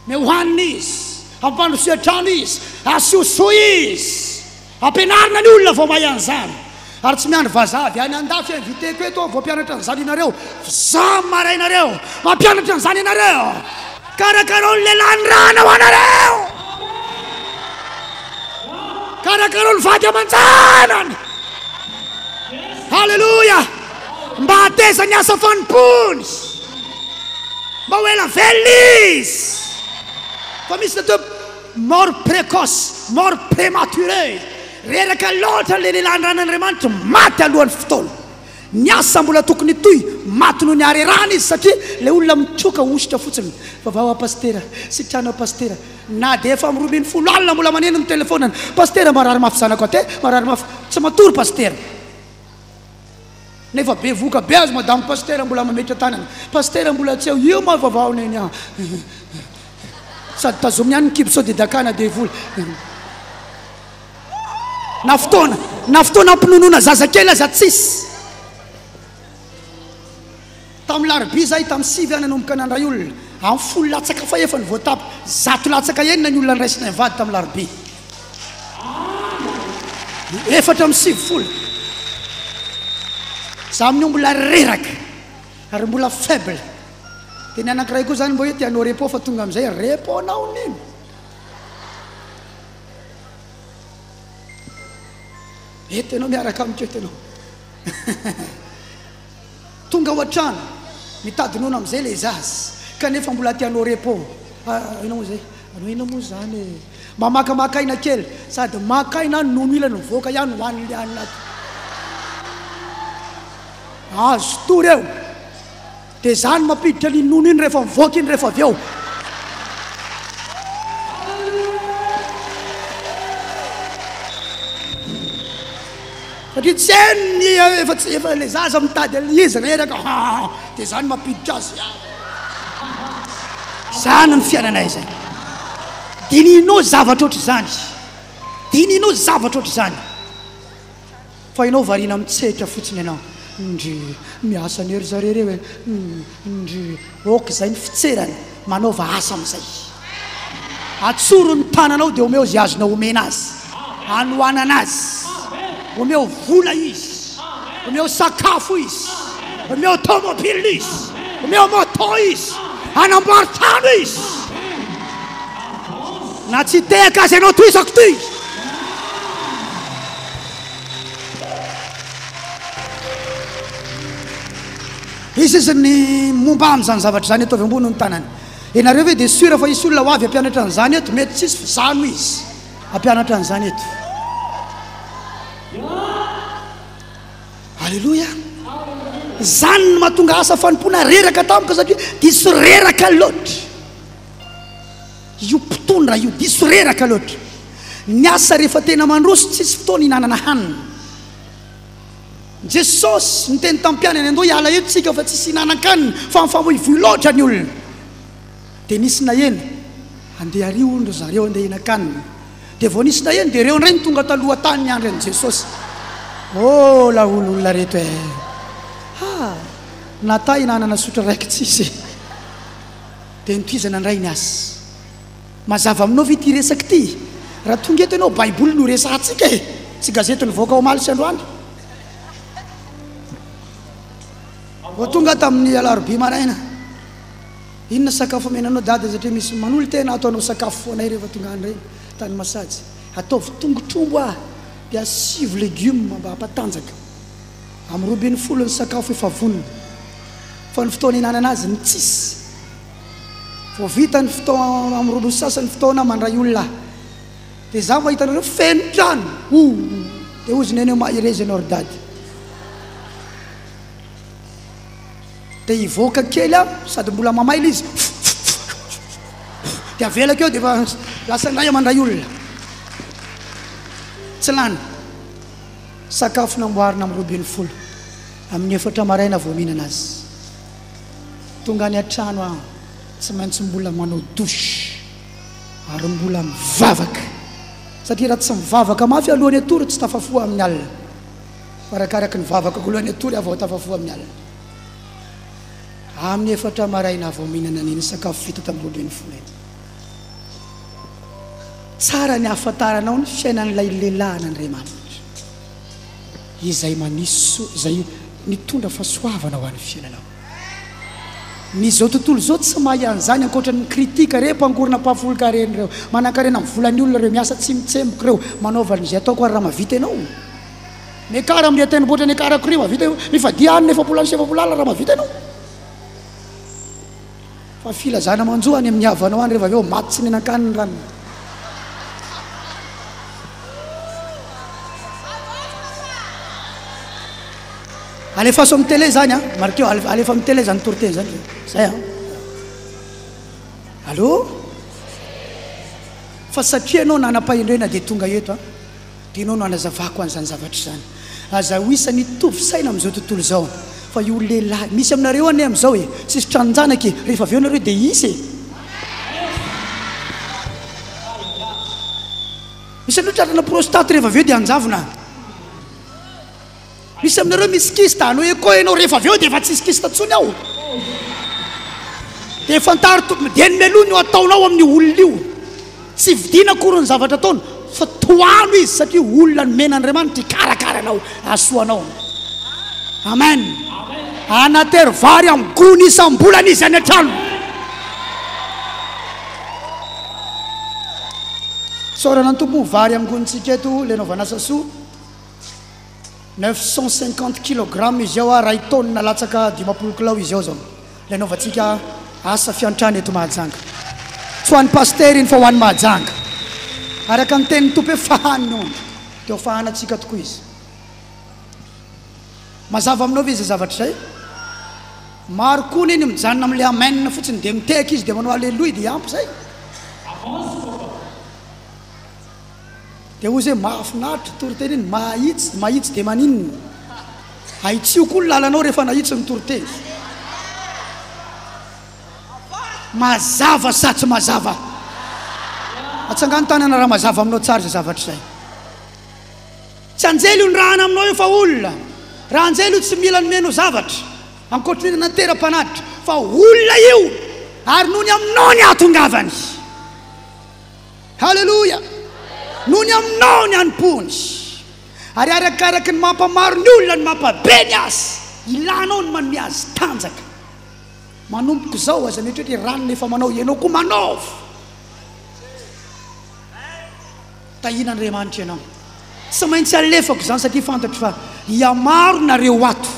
omeo hanina izy, ampandrosoy an-trano izy, asio soa izy. Ampianarina ny olona vao mahay an'izany. Ary tsy miandry vazaha avy any andafy invité-ko eto aho vao hampianatra an'izany ianareo. F'za marainareo mampianatra an'izany ianareo. Karakarao ny lehilahy nirahana ho anareo. Karakarao ny vady aman-janany. Haleloia! Mba hateza ny asa fanompoany. Mba ho ela velona izy. Fa misy ny atao hoe Mort précoce, mort prématurée, reraka loatra ilay lehilahy nirahan'Andriamanitra, maty alohan'ny fotoana. Ny asa mbola tokony hitohy, maty noho ny harerahana izy satria ilay olona mitroka hosotra fotsiny. Vavaho aho pasitera, sitrano aho pasitera. Na dia efa amin'ny 12 alina mbola maneno ny telefaoniny, pasitera marary mafy zanako aty, marary mafy, tsy matory pasitera. Nefa bevohoka be azy madame pasitera mbola mametra tanana, pasitera mbola tsy eo, io ma vavaho neny ah. Sady tazomy ihany ny kibo sao dia dakana devoly. Na fotoana, na fotoana ampinonoana zazakely aza tsisy. Tamin'ny larobia izahay tamin'ny sivy aho nanomboka nandray olona. Amin'ny folo latsaka fahefany vao tapitra. Zato latsaka enina ny olona niraisinay mivady tamin'ny larobia. 94. Za amin'io mbola reraka ary mbola faible. Dia ny anankiray koa zany mba hoe te hanao repos fa tonga amin'izay repos nao nino. Eto ianao miaraka amiko eto ianao. Tonga ao an-trano, mitady nono amin'izay ilay zaza, kanefa mbola te hanao repos. Ah, inona moa izay? Anao inona moa izany e? Mba makamaka aina kely, sady maka aina nono ilany mivoaka ihany hohanin'ilay hanina ato. Azo tory eo. Dia zany mampiditra an'iny nono iny rehefa mivoaka iny rehefa avy eo. Satria tsy hainy ny efa tsy efa ilay zaza mitady an'ilay izy reraka ha dia zany mampiditra azy. Zany ny fiainanay izay. Dinihinao zavatra ohatr'izany. Dinihinao zavatra ohatr'izany. Fa ianao variana mitsehitra fotsiny ianao. Ndry, miasa anie ry zareo ireo e. Ndry, ok izay ny fitserana, manaova asa amin'izay. Atsoro ny tananao dia omeo izay azonao omena azy. Anohanana azy. Omeo vola izy. Omeo sakafo izy. Omeo tomobile izy. Omeo moto izy. Anamboary trano izy. Na tsy hitehaka aza ianao tohizako ity. Izy izy ny momba amin'izany zavatra izany ataovy ambony ny tanany. Ianareo ve dia sûr fa hisy olona ho avy hampianatra an'izany eto? Mety tsisy fa za no izy hampianatra an'izany eto. Aleloia! Izany no mahatonga asa fanompoana reraka tamiko satria diso reraka loatra. Io mpitondra io diso reraka loatra. Ny asa rehefa tena mandroso tsisy fotoana hihinanana hanina. Jesosy niteny tamin'ny mpianany andeha hiala eto tsika fa tsisy hihinanan-kanina fa mifamoivoy loatra ny olona. Dia nisy naheno, andeha ary hono ry zareo andeha hihinan-kanina. Dia vao nisy naheno dia ireo indray no tonga taloha tany niandry an'i Jesosy. Oh laolo olona reto eh! Ha! Nata hihinanana sotro raiky tsisy. Dia notohizana indray ny asa. Mazava aminao ve ity resaka ity? Raha tonga eto ianao, Baiboly no resahantsika e! Tsy gazety nivoaka omaly sy androany. Vao tonga aho tamin'ny alarobia maraina. Inona sakafo omena anao dada satria misy manolo-tena ato hanao sakafo ho anay rehefa tonga any ireny, tany Masajy. Ataovy tongotr'omby aho dia asivo legioma mba hampatanjaka. Amin'ny 12 ny sakafo efa vonona. Fa ny fotoana ihinanana azy no tsisy. Vao vita ny fotoana amin'ny roa sasany fotoana mandray olona aho. Dia izaho mahita anareo feno trano. Ouh! Dia hozy neny eo mahereza ianao ry dady. Dia hivoaka kely aho sady mbola mamay ilay izy. Dia avelako eo dia efa lasa indray aho mandray olona. Tsy lany. Sakafo namboarina amin'ny 12. Amin'ny efatra maraina vao mihinana azy. Tonga any an-trano aho, tsy maintsy mbola manao douche ary mbola mivavaka. Satria raha tsy mivavaka mafy alohan'ny hatory tsy tafafoha amin'ny alina. Fa arakaraky ny vavakako alohan'ny hatory aho vao tafafoha amin'ny alina. Amin'ny efatra maraina aho vao mihinana an'iny sakafo vita tamin'ny 12 iny. Tsara ny ahafantaranao ny fiainan'ilay lehilahin'Andriamanitra. Izay manisy soa, izay mitondra fahasoavana ho an'ny fiainanao. Ny izao tontolo izao tsy mahay an'izany ankoatra ny mi-critique re mpangorona mpahafolon-karena ireo, manankarena amin'ny volan'ny olona ireo, miasa tsy mitsemboka ireo, manaova an'izay ataoko ary raha mahavita ianao. Miakara amin'ireo tendrombohitra niakarako ireo, mahavita ianao. Mifadia hanina 40 any sy 40 alina raha mahavita ianao. Fa filazana manjo any amin'ny havanao any rehefa avy eo maty tsy nihinan-kanina ny ranona. Alefaso amin'ny télé zany an, marqueo alefa amin'ny télé zany toriteny zany. Zay an. Allô? Fa satria ianao nanam-pahendrena dia tonga eto an. Dia ianao no hanazavako an'izany zavatra izany. Aza ho isan'ny hitovy saina amin'izao tontolo izao fa io lehilahy, misy aminareo anie amin'izao e, tsisy tranon-janaka e, rehefa avy eo nareo dia hisy e. Misy aminareo tratrana prostate rehefa avy eo dia hanjavona. Misy aminareo misy kyste, hanao echo ianao rehefa avy eo dia efa tsisy kyste intsony ao. Dia fantaro tompony, dieny mialoha ny ho ataonao amin'io olona io. Tsy vidiana akory ny zavatra ataony fa tohano izy satria olona nomen'Andriamanitra hikarakara anao, hahasoa anao. Amen. Anatery vary amin'ny gony isam-bolana izy any an-tranony. Isaorana ny Tompo vary amin'ny gonintsika eto, ilay anaovana asa soa. 950 kilogrammes izy ao ary iray taonina latsaka 50 kilao izy ao izao. Ilay anaovantsika asa fiantrana eto Mahajanga. Tsy ho an'ny pasitera iny fa ho an'i Mahajanga. Araka ny tenin'ny Tompo hoe fahano ny ondry, dia ho fahanantsika tokoa izy. Mazava aminao ve izay zavatra izay? Maro koa anie ny mijanona amin'ilay amen fotsiny dia mitehaka izy dia manao aleloia dia ampy izay. Dia hoy izy hoe, Mahafinaritra toriteny iny, mahitsy, mahitsy dia maninona? Ahitsio koa ny lalanao rehefa nahitsy ny toriteny. Mazava sa tsy mazava? Atsangano tanana raha mazava aminao tsara izay zavatra izay. Tsy anjely io nirahana aminao io fa olona. Raha anjely io tsy mila nomenao zavatra ankoatry ny natera-panatitra fa olona io ary noho ny aminao ny ahatongavany. Haleloia! Noho ny aminao ny hanompoany. Ary arakaraky ny mampamaro ny olona no mampabe ny asa. Ilanao ny manome azy tanjaka. Manomboka izao aza mieritreritra hoe ranona efa manao, ianao koa manaova. Tahian'Andriamanitra ianao. Tsy maintsy alefako izany satria fantatro fa hihamaro nareo ato.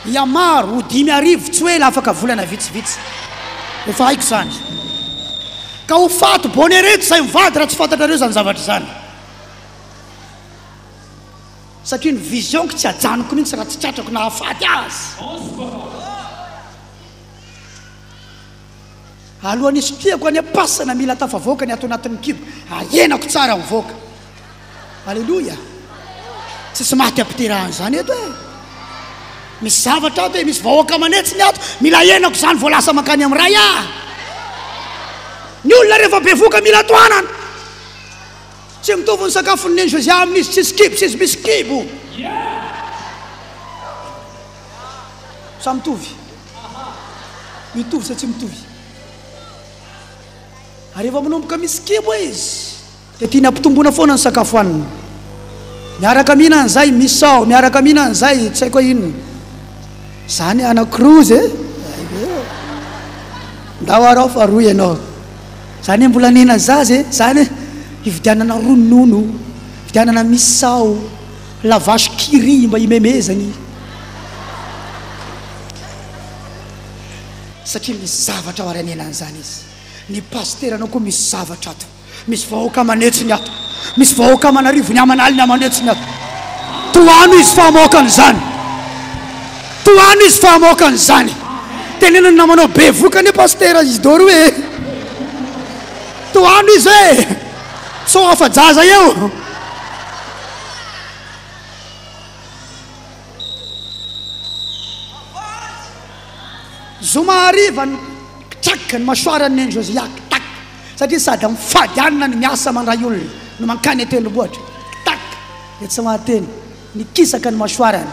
Hihamaro, ho 5000 tsy ho ela afaka volana vitsivitsy. Efa haiko izany. Ka ho faty bonne ireto izay mivady raha tsy fantatrareo izany zavatra izany. Satria ny vision-ko tsy ajanoko mihitsy raha tsy tratrako na hahafaty azy. Alohan'ny hisotriako any am-pasana mila tafavoaka ny ato anatin'ny kibo, ahenako tsara mivoaka. Aleloia! Tsisy maty ampiterahana izany eto e! Misy zavatra ato e, misy vahoaka manetsy ny ato, mila ahenako izany vao lasa mankany amin'ny Ray aho. Ny olona rehefa bevoka mila tohanana. Tsy mitovy ny sakafon'i Neny Josia amin'izy tsisy kibo sy izy misy kibo. Sa mitovy? Mitovy sa tsy mitovy? Ary rehefa manomboka misy kibo izy dia tiany ampitomboina foana ny sakafo haniny. Miaraka mihinana izay misao, miaraka mihinana izay tsy haiko hoe inona. Zany anankiroa izy e. Ndao arao fa roa ianao. Zany hoe mbola nena zaza e, zany hoe hividianana ronono, hividianana misao, la vache qui rit mba himemezany. Satria misy zavatra ao arenenan'izany izy. Ny pasiteranao koa misy zavatra ato. Misy vahoaka aman'hetsiny ato. Misy vahoaka aman'arivony aman'aliny aman'hetsiny ato. Tohano izy fa hamoaka an'izany. Tohano izy fa hamoaka an'izany. Teneno ny namanao bevoka anie pasitera Isidore io e. Tohano izy e. Sao afa-jaza eo. Zoma hariva ny kitraka ny masoaran'i Neny Josia kitak satria sady mifady hanina no miasa mandray olona no mankany an-tendrombohitra kitak dia tsy mahateny nikisaka ny masoarany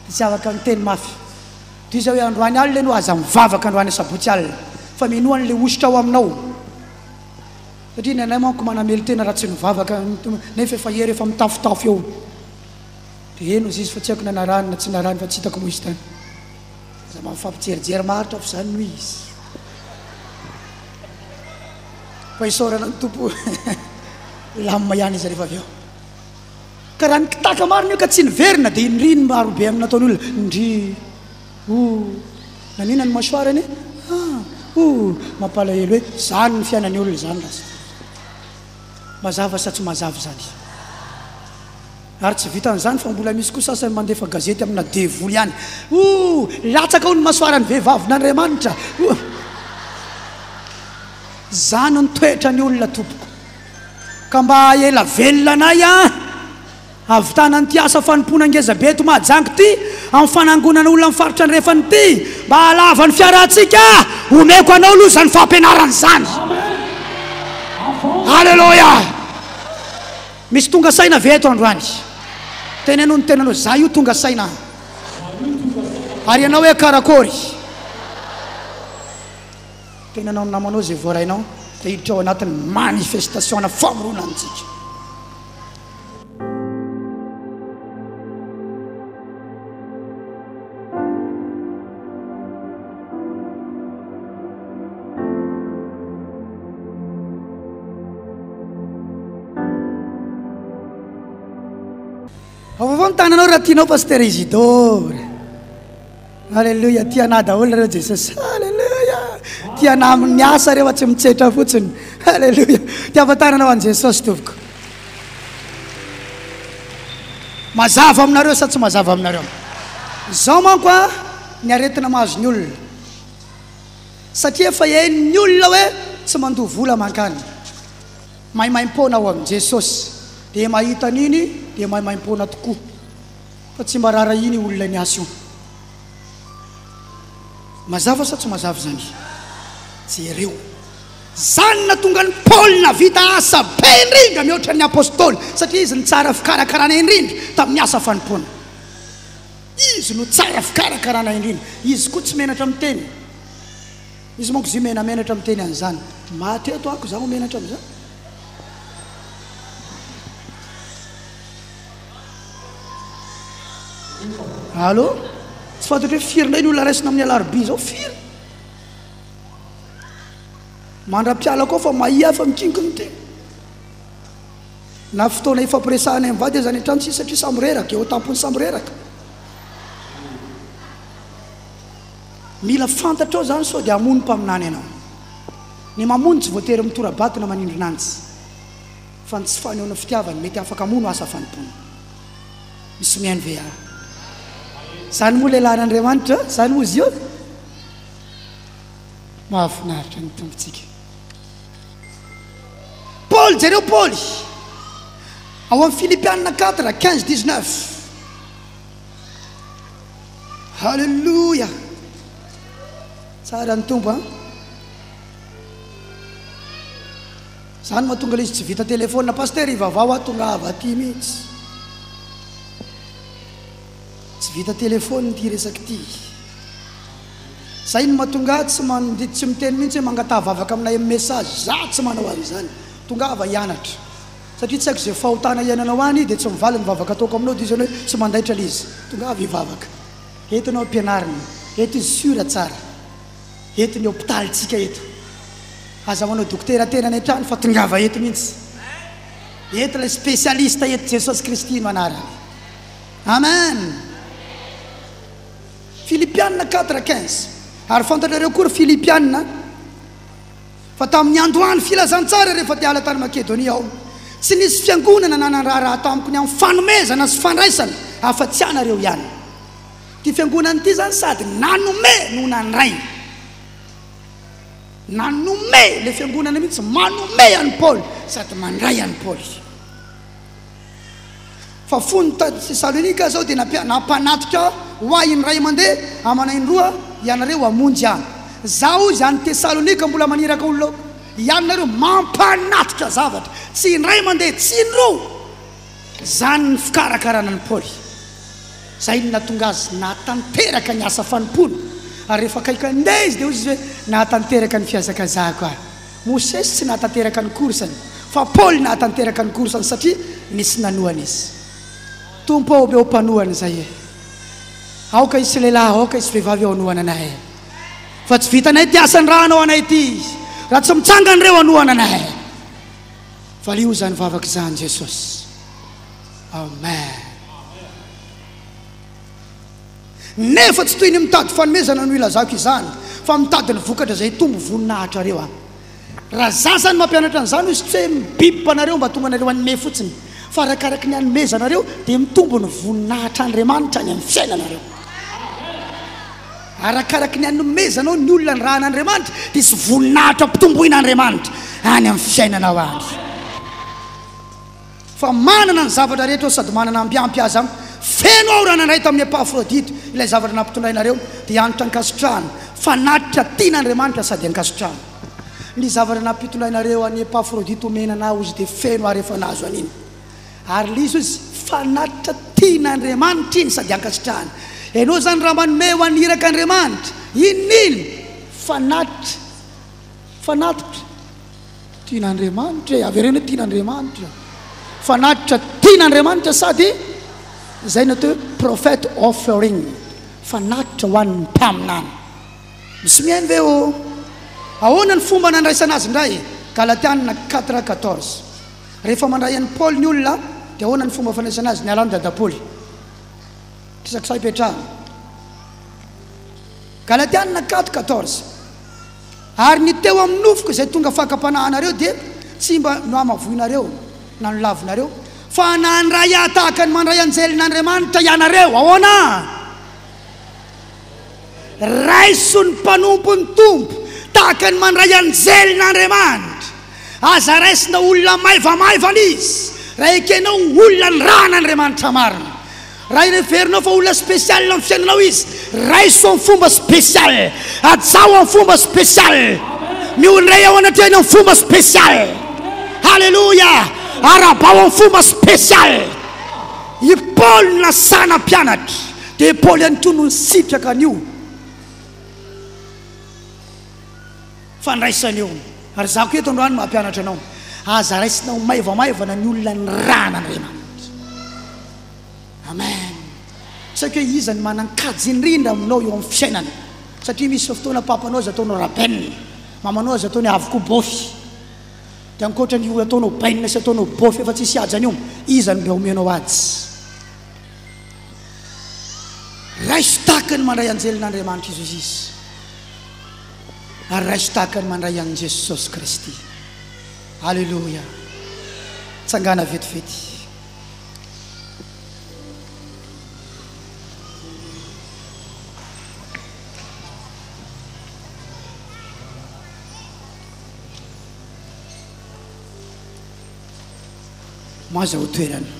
dia tsy afaka niteny mafy toy izao hoe androany alina ianao aza mivavaka androany asabotsy alina fa minoa an'ilay hosotra ao aminao satria ny anay manko manamelo-tena raha tsy nivavaka nefa efa hery efa mitafotafo eo Dia eny ozy izy fa tsy haiko na narahiny na tsy narahiny fa tsy hitako moa izy tany. Aza mba mifampijerijery maharitra fa izany no izy. Fa isaorana ny Tompo lamina ihany izy rehefa avy eo. Ka raha nikitaka marina io ka tsy niverina dia ndry ny maro be amin'ny nataon'ny olona. Ndry. Oh. Nanina ny masoarany? Ah. Oh. Mampalahelo hoe izany ny fiainan'ny olona izany lasa. Mazava sa tsy mazava izany? Ary tsy vitan'izany fa mbola misy koa sasany mandefa gazety amina devoly ihany. Ooh! Latsaka ao ny masoaran'ny vehivavin'Andriamanitra. Ooh! Izany ny toetran'ny olona tompoko. Ka mba haela velona anay an! Hahavitana an'ity asa fanompoana ngeza be eto Mahajanga ity, amin'ny fanangonana olona amin'ny faritra andrefana ity, mba hahalava ny fiarahantsika, omeko anao aloha izany fampianarana izany. Aleloia! Misy tonga saina ve eto androany? Teneno ny tenanao, za io tonga saina an! Ary ianao hoe karakory? Tenanao ny namanao izay voarainao dia hiditra ao anatin'ny manifestation-na famoronantsika. Vaovao ny tananao raha tianao Pasteur Isidore. Alléluia, tia anah daholo reo Jesosy. Alléluia. Tia anah amin'ny asa reo fa tsy mitsetra fotsiny. Alléluia. Tiava tanana ho an'i Jesosy tompoko. Mazava aminareo sa tsy mazava aminareo? Izao manko a, ny aretina mahazo ny olona. Satria efa henon'ny olona hoe tsy mandoa vola mankany. Maimaimpoana ao amin'i Jesosy. Dia mahita an'iny dia maimaimpoana tokoa. Fa tsy mba raharahiana io olona niasa io. Mazava sa tsy mazava izany? Jereo. Izany no nahatonga an'i Paoly nahavita asa be indrindra mihoatra ny apostoly, satria izy no tsara fikarakarana indrindra tamin'ny asa fanompoana. Izy no tsara fikarakarana indrindra. Izy koa tsy menatra miteny. Izy manko zy menamenatra miteny an'izany. Maty eto ako za ho menatra amin'izany. Allo? Tsy fantatro hoe firy indray ny olona raisina amin'ny alarobia izao, firy? Mandra-piala koa fa mahia fa mikinkina ity. Na fotoana ifampiresahana mivady aza any an-trano tsisy satria samy reraka, eo an-tampon'ny samy reraka. Mila fantatrao izany sao dia hamono mpaminany ianao. Ny mamono tsy voatery mitora-bato na manindrona antsy. Fa ny tsy fanehoana fitiavana mety afaka hamono asa fanompoana. Misy mihaino ve ahy? Izany moa lehilahin'Andriamanitra? Izany moa izy io? Mahafinaritra ny Tompontsika. Paoly, jereo Paoly. Ao amin'ny Filipiana 4, 15, 19. Haleloia! Tsara ny Tompo an! Zany mahatonga ilay izy tsy vita téléphone. Pasteur ivavaho aho tongava aty mihitsy. Tsy vita téléphone ity resaka ity. Zay no mahatonga ahy tsy mandidy tsy miteny mihitsy hoe mangataha vavaka aminay amin'ny message. Za tsy manao an'izany. Tongava hianatra. Satria tsy haiko izay fahotana iainanao any dia tsy mivaly ny vavaka ataoko aminao dia izany hoe tsy mandaitra ilay izy. Tongava hivavaka. Eto ianao ampianarina. Eto izy sûr tsara. Eto ny hopitalintsika eto. Aza manao dokotera tena any an-trano fa tongava eto mihitsy. Eto ilay spécialiste eto Jesosy Kristy no anarany. Amen. Filipiana 4:15. Ary fantatrareo koa ry Filipiana fa tamin'ny androany filazantsara rehefa te-hiala tany Makedonia aho, tsy nisy fiangonana nanan-raharaha tamiko ny amin'ny fanomezana sy fandraisana afa-tsy anareo ihany. Ity fiangonana ity izany sady nanome no nandray. Nanome ilay fiangonana mihitsy, manome an'i Paoly sady mandray an'i Paoly. Fa fony tany Tesalonika aza aho dia nampanatitra ho ahy indray mandeha amana indroa ianareo hamonjy ahy. Zaho hozy any Tesalonika mbola maniraka olona ihany nareo mampanatitra zavatra, tsy indray mandeha, tsy indroa. Izany ny fikarakarana an'i Paoly. Izay no nahatonga azy nahatanteraka ny asa fanompoana. Ary rehefa akaiky handeha izy dia hoy izy hoe, Nahatanteraka ny fihazakazahako aho. Mosesy tsy nahatanteraka ny course-ny, fa Paoly nahatanteraka ny course-ny satria nisy nanohana izy. Tompo ô, omeo mpanohana izay e. Aoka hisy lehilahy, aoka hisy vehivavy eo hanohana anay e. Fa tsy vitanay ity asa nirahanao anay ity, raha tsy mitsangana ireo hanohana anay. Valio izany vavaka izany Jesosy. Amen. Nefa tsy toy ny mitady fanomezana no ilazako izany, fa mitady ny vokatra izay hitombo voninahitrareo aho. Raha za zany mampianatra an'izany hoy izy, tsy hoe mi-bip anareo mba hahatonga anareo hanome fotsiny, fa arakaraky ny hanomezanareo dia mitombo ny voninahitr'Andriamanitra any amin'ny fiainanareo. Arakaraky ny hanomezanao ny olona nirahan'Andriamanitra dia hisy voninahitra ampitomboin'Andriamanitra any amin'ny fiainanao any. Fa manana ny zavatra rehetra aho sady manana ambiampy aza. Feno aho raha nandray tamin'i Epafrodito ilay zavatra nampitondrainareo, dia hanitra ankasitrahana, fanatitra tian'Andriamanitra sady ankasitrahana. Ny zavatra nampitondrainareo an'i Epafrodito homena anà, hozy, dia feno aho rehefa nahazo an'iny. Ary ilay izy, hozy, fanatitra tian'Andriamanitra iny sady ankasitrahana. Ianao izany raha manome ho an'ny irak'Andriamanitra, inona iny? Fanatitra. Fanatitra. Tian'Andriamanitra e! Avereno hoe tian'Andriamanitra. Fanatitra tian'Andriamanitra sady izay no atao hoe prophet offering, fanatitra ho an'ny mpaminany. Misy mihaino ve ô? Ahoana ny fomba nandraisana azy indray? Galatiana 4:14. Rehefa mandray an'i Paoly ny olona dia ahoana ny fomba fandraisana azy? Niala any Dada Paoly. Kisakisa ipetrahana. Galatiana 4:14. Ary ny teo amin'ny nofoko izay tonga fakam-panahy anareo dia tsy mba nohamavoinareo na nolavinareo, fa nandray ahy tahaka ny mandray anjelin'Andriamanitra ianareo. Ahoana? Raiso ny mpanompon'ny Tompo tahaka ny mandray anjelin'Andriamanitra. Aza raisina olona maivamaivana izy, raha ekenao ho olona nirahan'Andriamanitra marina. Raha heverinao fa olona spécial amin'ny fiainanao izy, raiso amin'ny fomba spécial, hajao amin'ny fomba spécial. Miondreha eo anatrehany amin'ny fomba spécial. Alléluia. Arahabao amin'ny fomba spécial. I Paoly no nasana mpianatra, dia i Paoly ihany koa no nisitraka an'io fandraisana io. Ary izaho koa eto androany mampianatra anao, aza raisina ho maivamaivana ny olona nirahan'Andriamanitra. Amen. Tsy haiko hoe iza no manan-kajy indrindra aminao eo amin'ny fiainana. Satria misy fotoana papanao aza ataonao raben, mamanao aza ataony avokoa bofy. Dia ankoatra ny ataonao bainina sy ataonao bofy efa tsisy hajany io, iza no mba omenao haja? Raiso tahaka ny mandray anjelin'Andriamanitra izy izy. Ary raiso tahaka ny mandray an'i Jesosy Kristy. Aleloia. Tsangana vetivety. Maza ho toerana.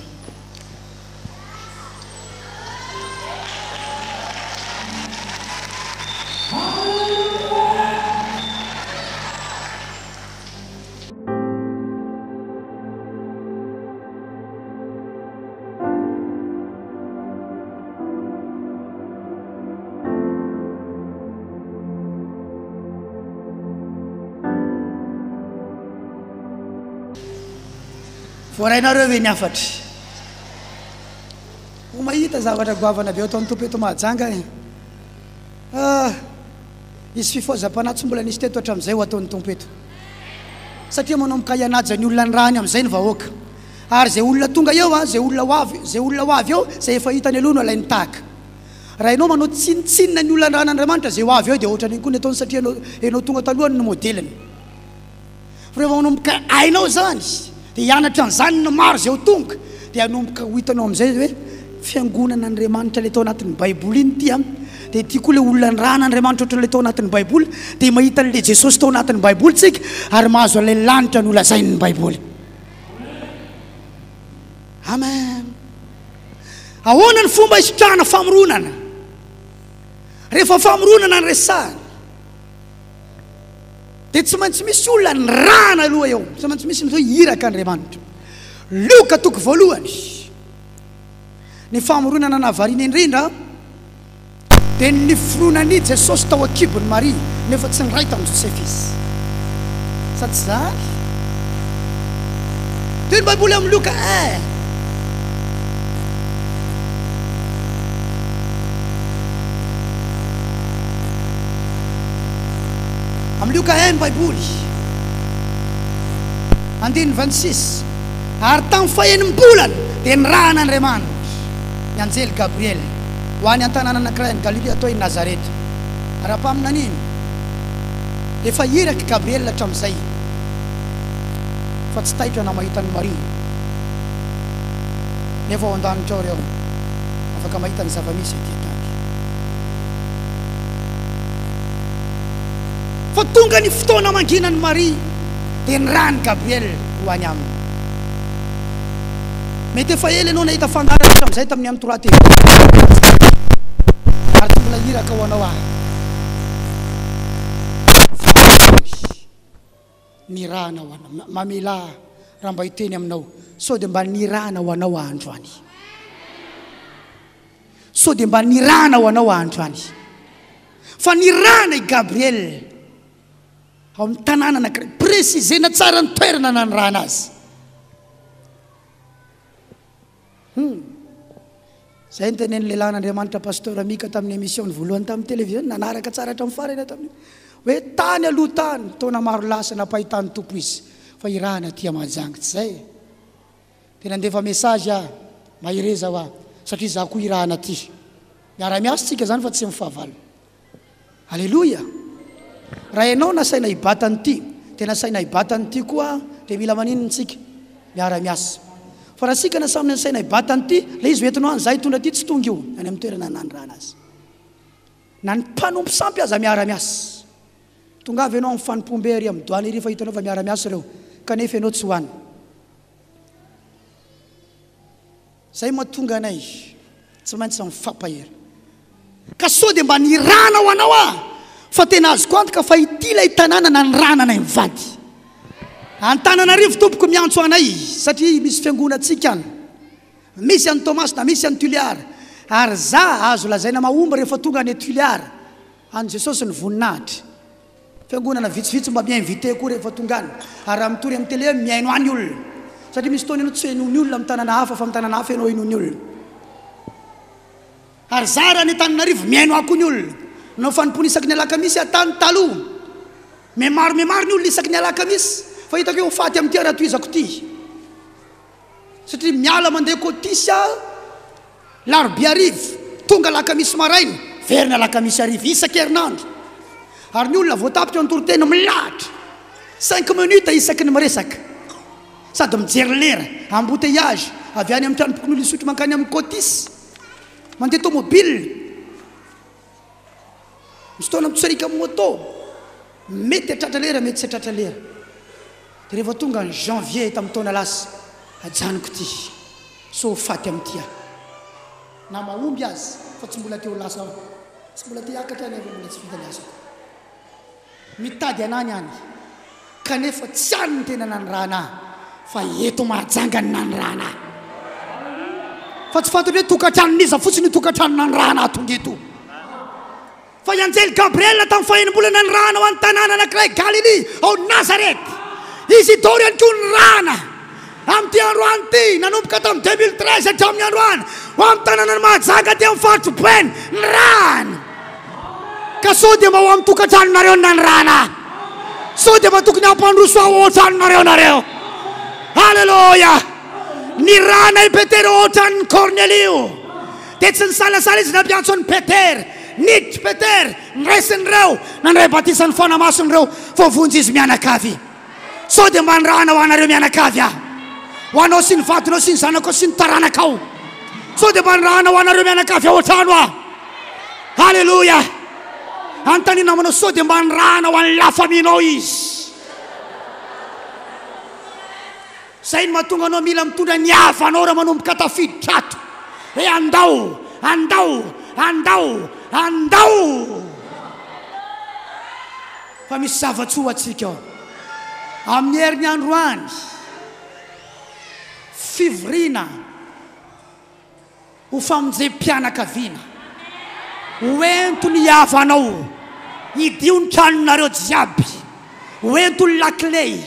Voarainareo ve ny hafatra? Ho mahita zavatra goavana be ataon'ny Tompo eto Mahajanga e. Ah, hisy fifohazam-panahy tsy mbola nisy teto hatramin'izay ho ataon'ny Tompo eto. Satria manomboka hihanaja ny olona nirahany amin'izay ny vahoaka. Ary izay olona tonga eo, izay olona ho avy, izay olona ho avy eo, izay efa hitany aloha no alainy tahaka. Raha ianao manao tsinontsinona ny olona nirahan'Andriamanitra, izay ho avy eo dia ohatran'iny koa ny ataony satria ianao, ianao tonga talohany no modeliny. Fa rehefa manomboka hainao izany, dia hianatra an'izany ny maro izay ho tonga, dia hanomboka ho hitanao amin'izay hoe fiangonan'Andriamanitra ilay tao anatin'ny Baiboly iny ity an, dia ity koa ilay olona nirahan'Andriamanitra ohatran'ilay tao anatin'ny Baiboly, dia mahita an'ilay Jesosy tao anatin'ny Baiboly tsika ary mahazo an'ilay lanitra nolazain'ny Baiboly. Amen. Ahoana ny fomba hisitrahana famoronana? Rehefa famoronana ny resahana, dia tsy maintsy misy olona nirahana aloha eo, tsy maintsy misy ny hoe iraka Andriamanitra. Lioka toko voalohany, ny famoronana nahavariana indrindra dia ny niforonan'i Jesosy tao an-kibon'i Maria, nefa tsy niray tamin'i Josefa izy. Sa tsy izany? Toy ny Baiboly amin'ny Lioka un. Amin'ny Lioka un ny Baiboly, andininy 26, Ary tamin'ny fahenim-bolana dia nirahan'Andriamanitra ny anjely Gabriela ho any an-tanàna anankiray any Galilia atao hoe Nazareta. Ara-paminaniana, efa irak'i Gabriela hatramin'izay fa tsy taitra na mahita an'i Maria. Nefa ao an-danitra ao ireo afaka mahita ny zava-misy ety an-tany. Fa tonga ny fotoana hamangiana an'i Maria, dia nirahan'i Gabriela ho any aminy. Mety efa ela ianao nahita fandaharana hatramin'izay tamin'ny M3 TV. Ary tsy mbola iraka ho anao aho. Fa androany nirahana ho anao. Mamelà raha mba hiteny aminao sao dia mba nirahana ho anao aho androany. Sao dia mba nirahana ho anao aho androany. Fa nirahana i Gabriel ao amin'ny tanàna anankiray. Préciser-na tsara ny toerana nanirahana azy. Hum. Zay ny tenenin'ny lehilahin'Andriamanitra Pasteur Mika tamin'ny émission-ny voalohany tamin'ny télévision, nanaraka tsara hatramin'ny farany aho tamin'io. Hoe tany aloha tany, taona maro lasa nampahitan'ny Tompo izy fa irahana aty Mahajanga. Tsy zay e. Dia nandefa message aho, mahereza hoa, satria izaho koa irahana aty. Miara-miasa tsika zany fa tsy mifahavalo. Aleloia! Raha ianao nasaina hibata an'ity, dia nasaina hibata an'ity koa, dia mila maninona isika? Miara-miasa. Fa raha isika na samy nasaina hibata an'ity, ilay izy hoentinao any, izaho hitondra ity, tsy tonga io any amin'ny toerana nanirahana azy. Na ny mpanompo sampy aza miara-miasa. Tongava ianao amin'ny fanompoam-be ery amin'ny doany ery fa hitanao fa miara-miasa ireo, kanefa ianao tsy ho any. Zay mahatonga anay tsy maintsy mifampahery. Ka sao dia mba nirana ho anao aho? Fa tena azoko antoka fa ity ilay tanàna nanirahana anay mivady. Antananarivo tompoko miantso anay satria misy fiangonantsika any. Misy any Toamasina, misy any Tuléar. Ary za azo lazaina mahomby rehefa tonga any Tuléar. An'i Jesosy ny voninahitra. Fiangonana vitsivitsy mba mi-inviter koa rehefa tonga any. Ary raha mitory amin'ny télé mihaino any olona. Satria misy fotoana ianao tsy henoin'ny olona amin'ny tanàna hafa fa amin'ny tanàna hafa ianao henoin'ny olona. Ary za raha any Antananarivo mihaino ahy koa ny olona. Nanao fanompoana isaky ny alakamisy aho tany taloha. Mihamaro mihamaro ny olona isaky ny alakamisy. Fa hitako hoe ho faty amin'ity aho raha tohizako ity. Satria miala mandeha Cotisse aho larobia hariva, tonga alakamisy maraina, verina alakamisy hariva isan-kerinandro. Ary ny olona vao tapitra ny toriteny milahatra. Cinq minutes isaky ny miresaka. Sady mijery lera, embouteillage, avy any amin'ny tranompokonolona Isotry mankany amin'ny Cotisse. Mandeha tomobile. Misy fotoana mitsoriaka amin'ny moto. Mety hatratra lera, mety tsy hatratra lera. Dia rehefa tonga ny janvier tamin'ny taona lasa, ajanoko ity. Sao ho faty amin'ity aho. Na mahomby aza, fa tsy mbola te ho lasa aho. Tsy mbola te hiakatra aho nefa mbola tsy vita ny asako. Mitady anah ny any kanefa tsy any ny tena nanirahana ahy fa eto Mahajanga ny nanirahana ahy. Fa tsy fantatro hoe tokantranon'iza fotsiny io tokantrano nanirahana ahy tonga eto io. Fa i Anjely Gabriela tamin'ny fahenim-bolana nirahana ho any tanàna anankiray Galilia ao Nazareth. Isidoro ihany koa nirahana amin'ity androany ity, nanomboka tamin'ny 2013 hatramin'ny androany, ho amin'ny tanànan'i Mahajanga aty amin'ny faritr'i Boeny, nirahana. Ka sao dia mba ho amin'ny tokantranonareo no nanirahana ahy? Sao dia mba tokony hampandroso ahy ao an-tranonareo nareo? Aleloia! Nirahana i Petera ao an-tranon'i Kornelio. Dia tsy nisalasala izy nampiantso an'i Petera. Niditra Petera, niraisiny ireo, nandray batisa ny Fanahy Masina ireo, voavonjy izy mianakavy. Sao dia mba nirahana ho anareo mianakavy aho? Ho anao sy ny vadinao sy ny zanakao sy ny taranakao. Sao dia mba nirahana ho anareo mianakavy ao an-trano aho? Aleloia! Anontaniana namanao sao dia mba nirahana ho an'ny lafaminao izy. Zay no mahatonga anao mila mitondra ny havanao raha manomboka tafiditra ato. Hoe andao, andao, andao, andao! Fa misy zava-tsoa ho antsika ao. Amin'ny herin'ny androany, fivoriana ho famonjem-pianakaviana. Ho ento ny havanao, hidio ny tranonareo jiaby, ho ento ny lakile.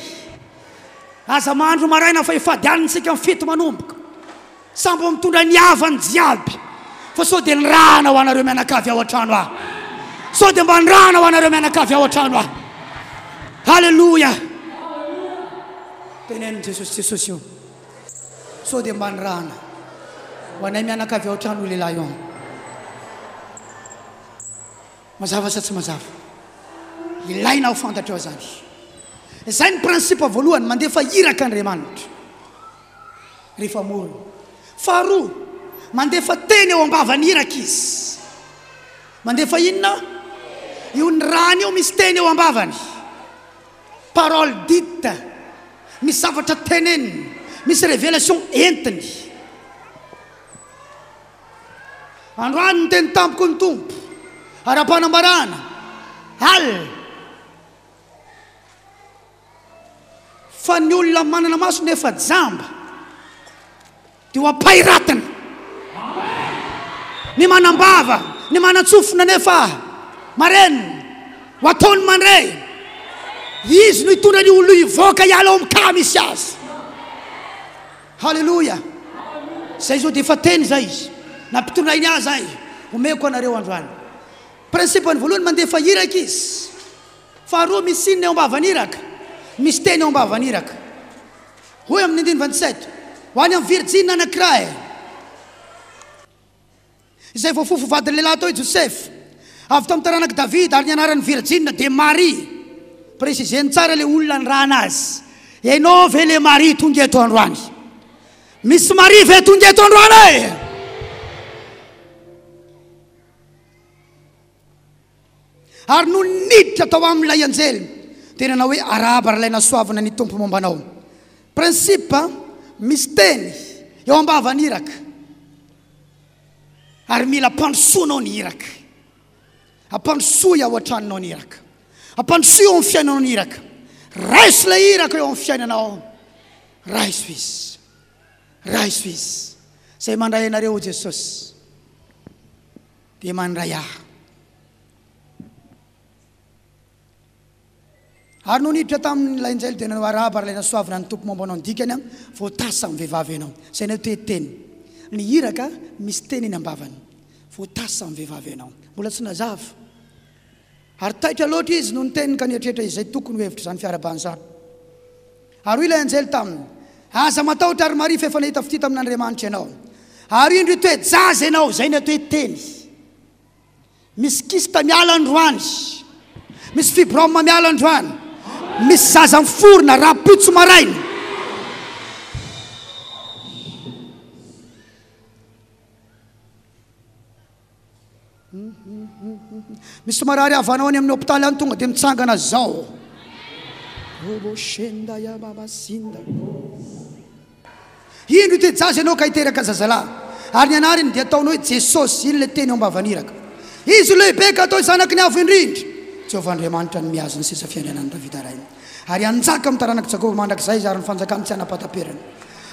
Aza mahandro maraina fa efa adianintsika ny fety manomboka. Sambo mitondra ny havany jiaby. Fa sao dia nirahana ho anareo mianakavy ao an-trano aho. Sao dia mba nirahana ho anareo mianakavy ao an-trano aho. Haleloia. Tenenin'i Jesosy Jesosy io. Sao dia mba nirahana ho anay mianakavy ao an-trano io lehilahy io. Mazava sa tsy mazava? Ilaina ho fantatrao izany. Izay ny principe voalohany, mandefa iraka Andriamanitra rehefa mamorona. Faharoa, mandefa teny eo am-bavan'ny iraka Izy. Mandefa inona? Io nirahany io misy teny eo am-bavany. Parole dite. Misy zavatra teneniny, misy révélation entiny. Androany niteny tamiko ny Tompo, ara-panambarana, al. Fa ny olona manana maso nefa jamba dia ho ampahiratiny. Ny manam-bava, ny manan-tsofina nefa marenina, ho ataony mandre. Izy no hitondra ny olona hivoaka hiala ao amin'ny cas misy azy. Haleloia! Zay zao dia efa teny zay izy. Nampitondrainy ahy zay. Omeko anareo androany. Principe ny voalohany mandefa iraka izy. Faharoa misy inona eo ambavan'ny iraka? Misy teny eo ambavan'ny iraka. Hoy amin'ny andininy 27, ho any amin'ny virjina anankiray. Izay voafofo vadin'ny lehilahy atao hoe Josefa, avy tamin'ny taranak'i Davida, ary ny anaran'ny virjina dia Maria. Préciser-ny tsara ilay olona nirahana azy. Ianao ve ilay Maria tonga eto androany? Misy Maria ve tonga eto androany e? Ary nony niditra tao aminy ilay anjely, dia nanao hoe, Arahaba ry ilay nasoavina ny Tompo momba anao. Principe, misy teny eo am-bavan'ny iraka. Ary mila ampandrosoanao ny iraka. Ampandrosoy ao an-tranonao ny iraka. Ampandrosoy eo amin'ny fiainanao ny iraka. Raiso ilay iraka eo amin'ny fiainanao. Raiso izy. Raiso izy. Izay mandray anareo, hoy Jesosy, dia mandray ahy. Ary nony niditra taminy ilay anjely dia nanao arahaba ary ilay nasoavina ny Tompo momba anao ny dikany an, voatasa amin'ny vehivavy ianao. Izay ny atao hoe teny. Ny iraka misy teny eny am-bavany. Voatasa amin'ny vehivavy ianao. Mbola tsy nazava. Ary taitra loatra izy noho ny teniny ka nieritreritra izay tokony ho hevitr'izany fiarahabana izany. Ary hoy ilay anjely taminy, Aza matahotra ry Maria fa efa nahita fitia tamin'Andriamanitra ianao. Ary indro hitoe-jaza ianao, izay ny atao hoe teny. Misy kyste miala androany. Misy fibrome miala androany. Misy zaza miforona rahampitso maraina. Misy marary havanao any amin'ny hopitaly any tonga dia mitsangana zao. Robo shenda ya baba sinda. Indro hite-jaza ianao ka hiteraka zazalahy, ary ny anarany dia hataonao hoe Jesosy, iny ilay teny eo am-bavan'iraka. Izy ho lehibe ka hatao Zanaky ny Avo Indrindra. Jehovah Andriamanitra no mihazo ny seza fiandrianan'i Davida rainy, ary hanjaka amin'ny taranak'i Jakoba mandrakizay izy, ary ny fanjakany tsy hanam-pahataperana.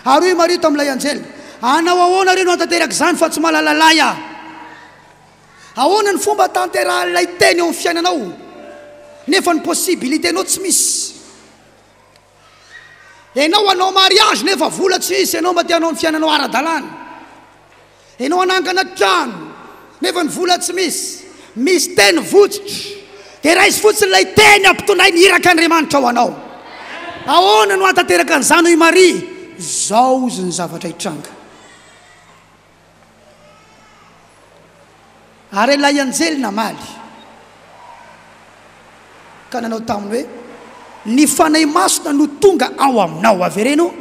Ary hoy i Maria tamin'ilay anjely, Hanao ahoana re no hahatanteraka izany fa tsy mahalala lahy aho? Ahoana ny fomba hahatanterahan'ilay teny eo amin'ny fiainanao, nefa ny possibilité-nao tsy misy? Enao hanao mariage nefa vola tsy misy, enao mba te hanao ny fiainanao ara-dalàna. Enao hanangana trano nefa ny vola tsy misy. Misy teny votsotra dia raiso fotsiny ilay teny ampitondray ny irak'Andriamanitra ho anao. Ahoana no hahatanteraka an'izany hoy Maria? Izao ozy ny zavatra hitranga. Ary ilay anjely namaly ka nanao taminy hoe, Ny Fanahy Masina no tonga ao aminao. Avereno.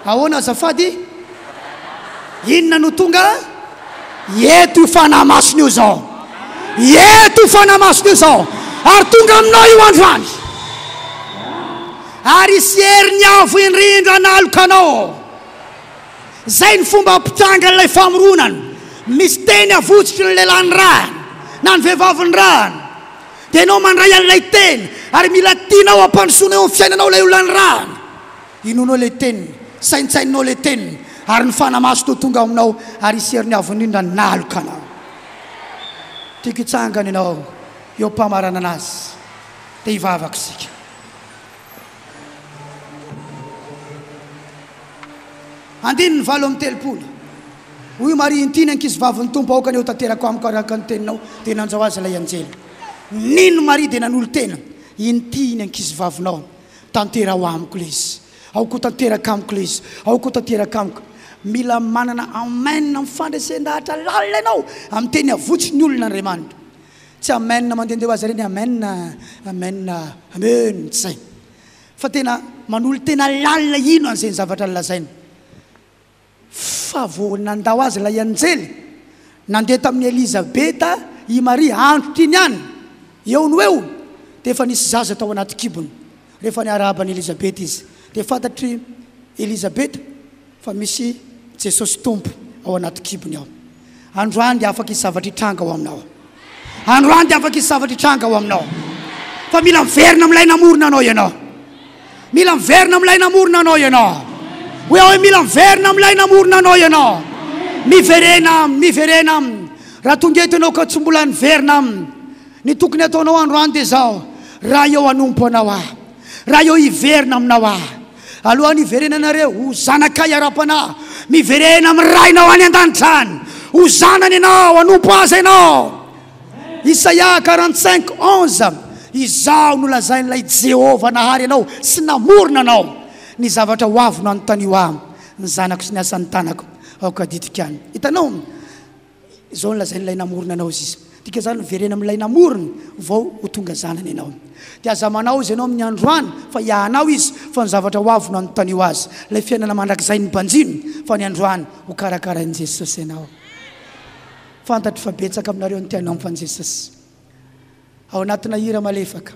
Ahoana azafady? Inona no tonga? Eto io Fanahy Masina io izao. Eto io Fanahy Masina io izao. Ary tonga aminao io androany. Ary hisy heriny avo indrindra hanaloka anao. Izay ny fomba hampitranga ilay famoronana. Misy teny avotsotry ny lehilahy nirahana na ny vehivavy nirahana. Dia ianao mandray an'ilay teny ary mila tianao hampandrosoana eo amin'ny fiainanao ilay olona nirahana. Inoanao ilay teniny, saintsaininao ilay teniny ary ny Fanahy Masina ho tonga ao aminao ary hisy heriny avo indrindra hanaloka anao. Tiako hitsangana ianao eo am-pamaranana azy dia hivavaka isika. Andininy 38. Hoy Maria, Inty ny ankizivavin'ny Tompo, aoka anie ho tanteraka amiko araka ny teninao. Dia nanjao azy ilay anjely. Nino Maria dia nanolo-tena, Inty ny ankizivavinao, tanteraho amiko ilay izy. Aoka ho tanteraka amiko ilay izy. Aoka ho tanteraka amiko. Mila manana amen amin'ny fandresen-dahatra lalina ianao amin'ny teny avotsy ny olona Andriamanitra. Tsy amen mandehandeha ho azy ireny, amen, amen, amen, tsy izay. Fa tena manolo-tena lalina hino an'izay zavatra nolazainy. Fa vao nandao azy ilay anjely, nandeha tamin'i Elizabeta i Maria, andro tiany ihany, eo no eo, dia efa nisy zaza tao anaty kibony. Rehefa niarahaba an'i Elizabeta izy, dia fantatr'i Elizabeta fa misy Jesosy Tompo ao anaty kibony ao. Androany dia afaka hisy zavatra hitranga ao aminao. Androany dia afaka hisy zavatra hitranga ao aminao. Fa mila miverina amin'ilay namorona anao ianao. Mila miverina amin'ilay namorona anao ianao. Hoy aho hoe mila miverina amin'ilay namorona anao ianao. Miverena aminy, miverena aminy. Raha tonga eto ianao ka tsy mbola niverina aminy, ny tokony hataonao androany dia izao, raha eo hanompo anao aho, raha eo hiverina aminao aho, Alohan'ny hiverenanareo ho zanakay ara-panahy, miverena amin'ny Rainao any an-danitra any. Ho zanany ianao, hanompo Azy ianao. Isaia 45, 11, Izaho no lazain'ilay Jehovah nahary anao sy namorona anao. Ny zavatra ho avy no anontanio ahy, ny zanako sy ny asan'ny tanako, aoka adidiko ihany. Hitanao? Izao no lazain'ilay namorona anao izy. Dika izany miverena amin'ilay namorona vao ho tonga zanany ianao. Dia aza manao izy ianao amin'ny androany fa hiahanao izy fa ny zavatra ho avy no anontanio azy. Ilay fiainana mandrakizay no banjino fa ny androany ho karakarain'i Jesosy ianao. Fantatro fa betsaka aminareo no te hanompo an'i Jesosy. Ao anatina hira malefaka.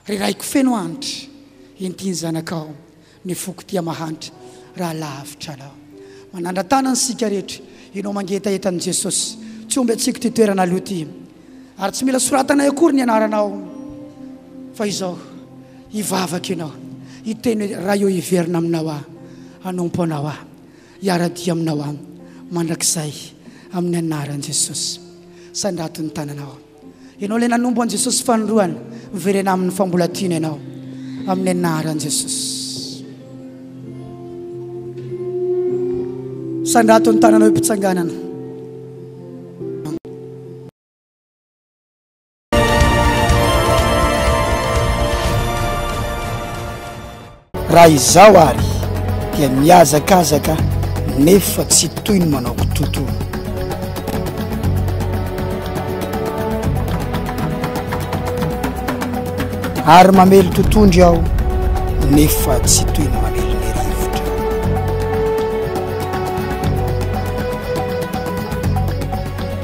Ry Raiko feno hanitra, inty ny zanakao, ny foko tia mahantra, raha lavitra Anao. Manandra-tanana isika rehetra, ianao mangetaheta an'i Jesosy. Tsy omby antsika ity toerana aloha ity. Ary tsy mila soratanay akory ny anaranao. Fa izao, hivavaka ianao. Hiteny hoe, Ray ô, hiverina aminao aho. Hanompo anao aho. Hiara-dia aminao aho mandrakizay amin'ny anaran'i Jesosy. Sandrato ny tananao. Ianao ilay nanompo an'i Jesosy fanindroany, miverena aminy fa mbola tiany ianao. Amin'ny anaran'i Jesosy. Sandrato ny tananao eo-pitsanganana. Raha izaho àry dia mihazakazaka nefa tsy toy ny manao kitoto. Ary mamely totondry aho nefa tsy toy ny mamely ny rivotra.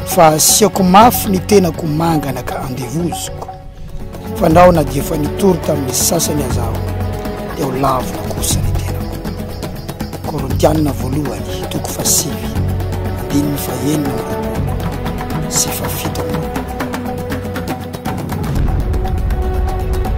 Fa asiako mafy ny tenako mangana ka andevoziko, fandrao na dia efa nitory tamin'ny sasany aza aho, dia ho lavina kosa ny tenako. Korintianina voalohany, toko fahasivy, andininy fahenina amby roapolo sy fahafito amby roapolo.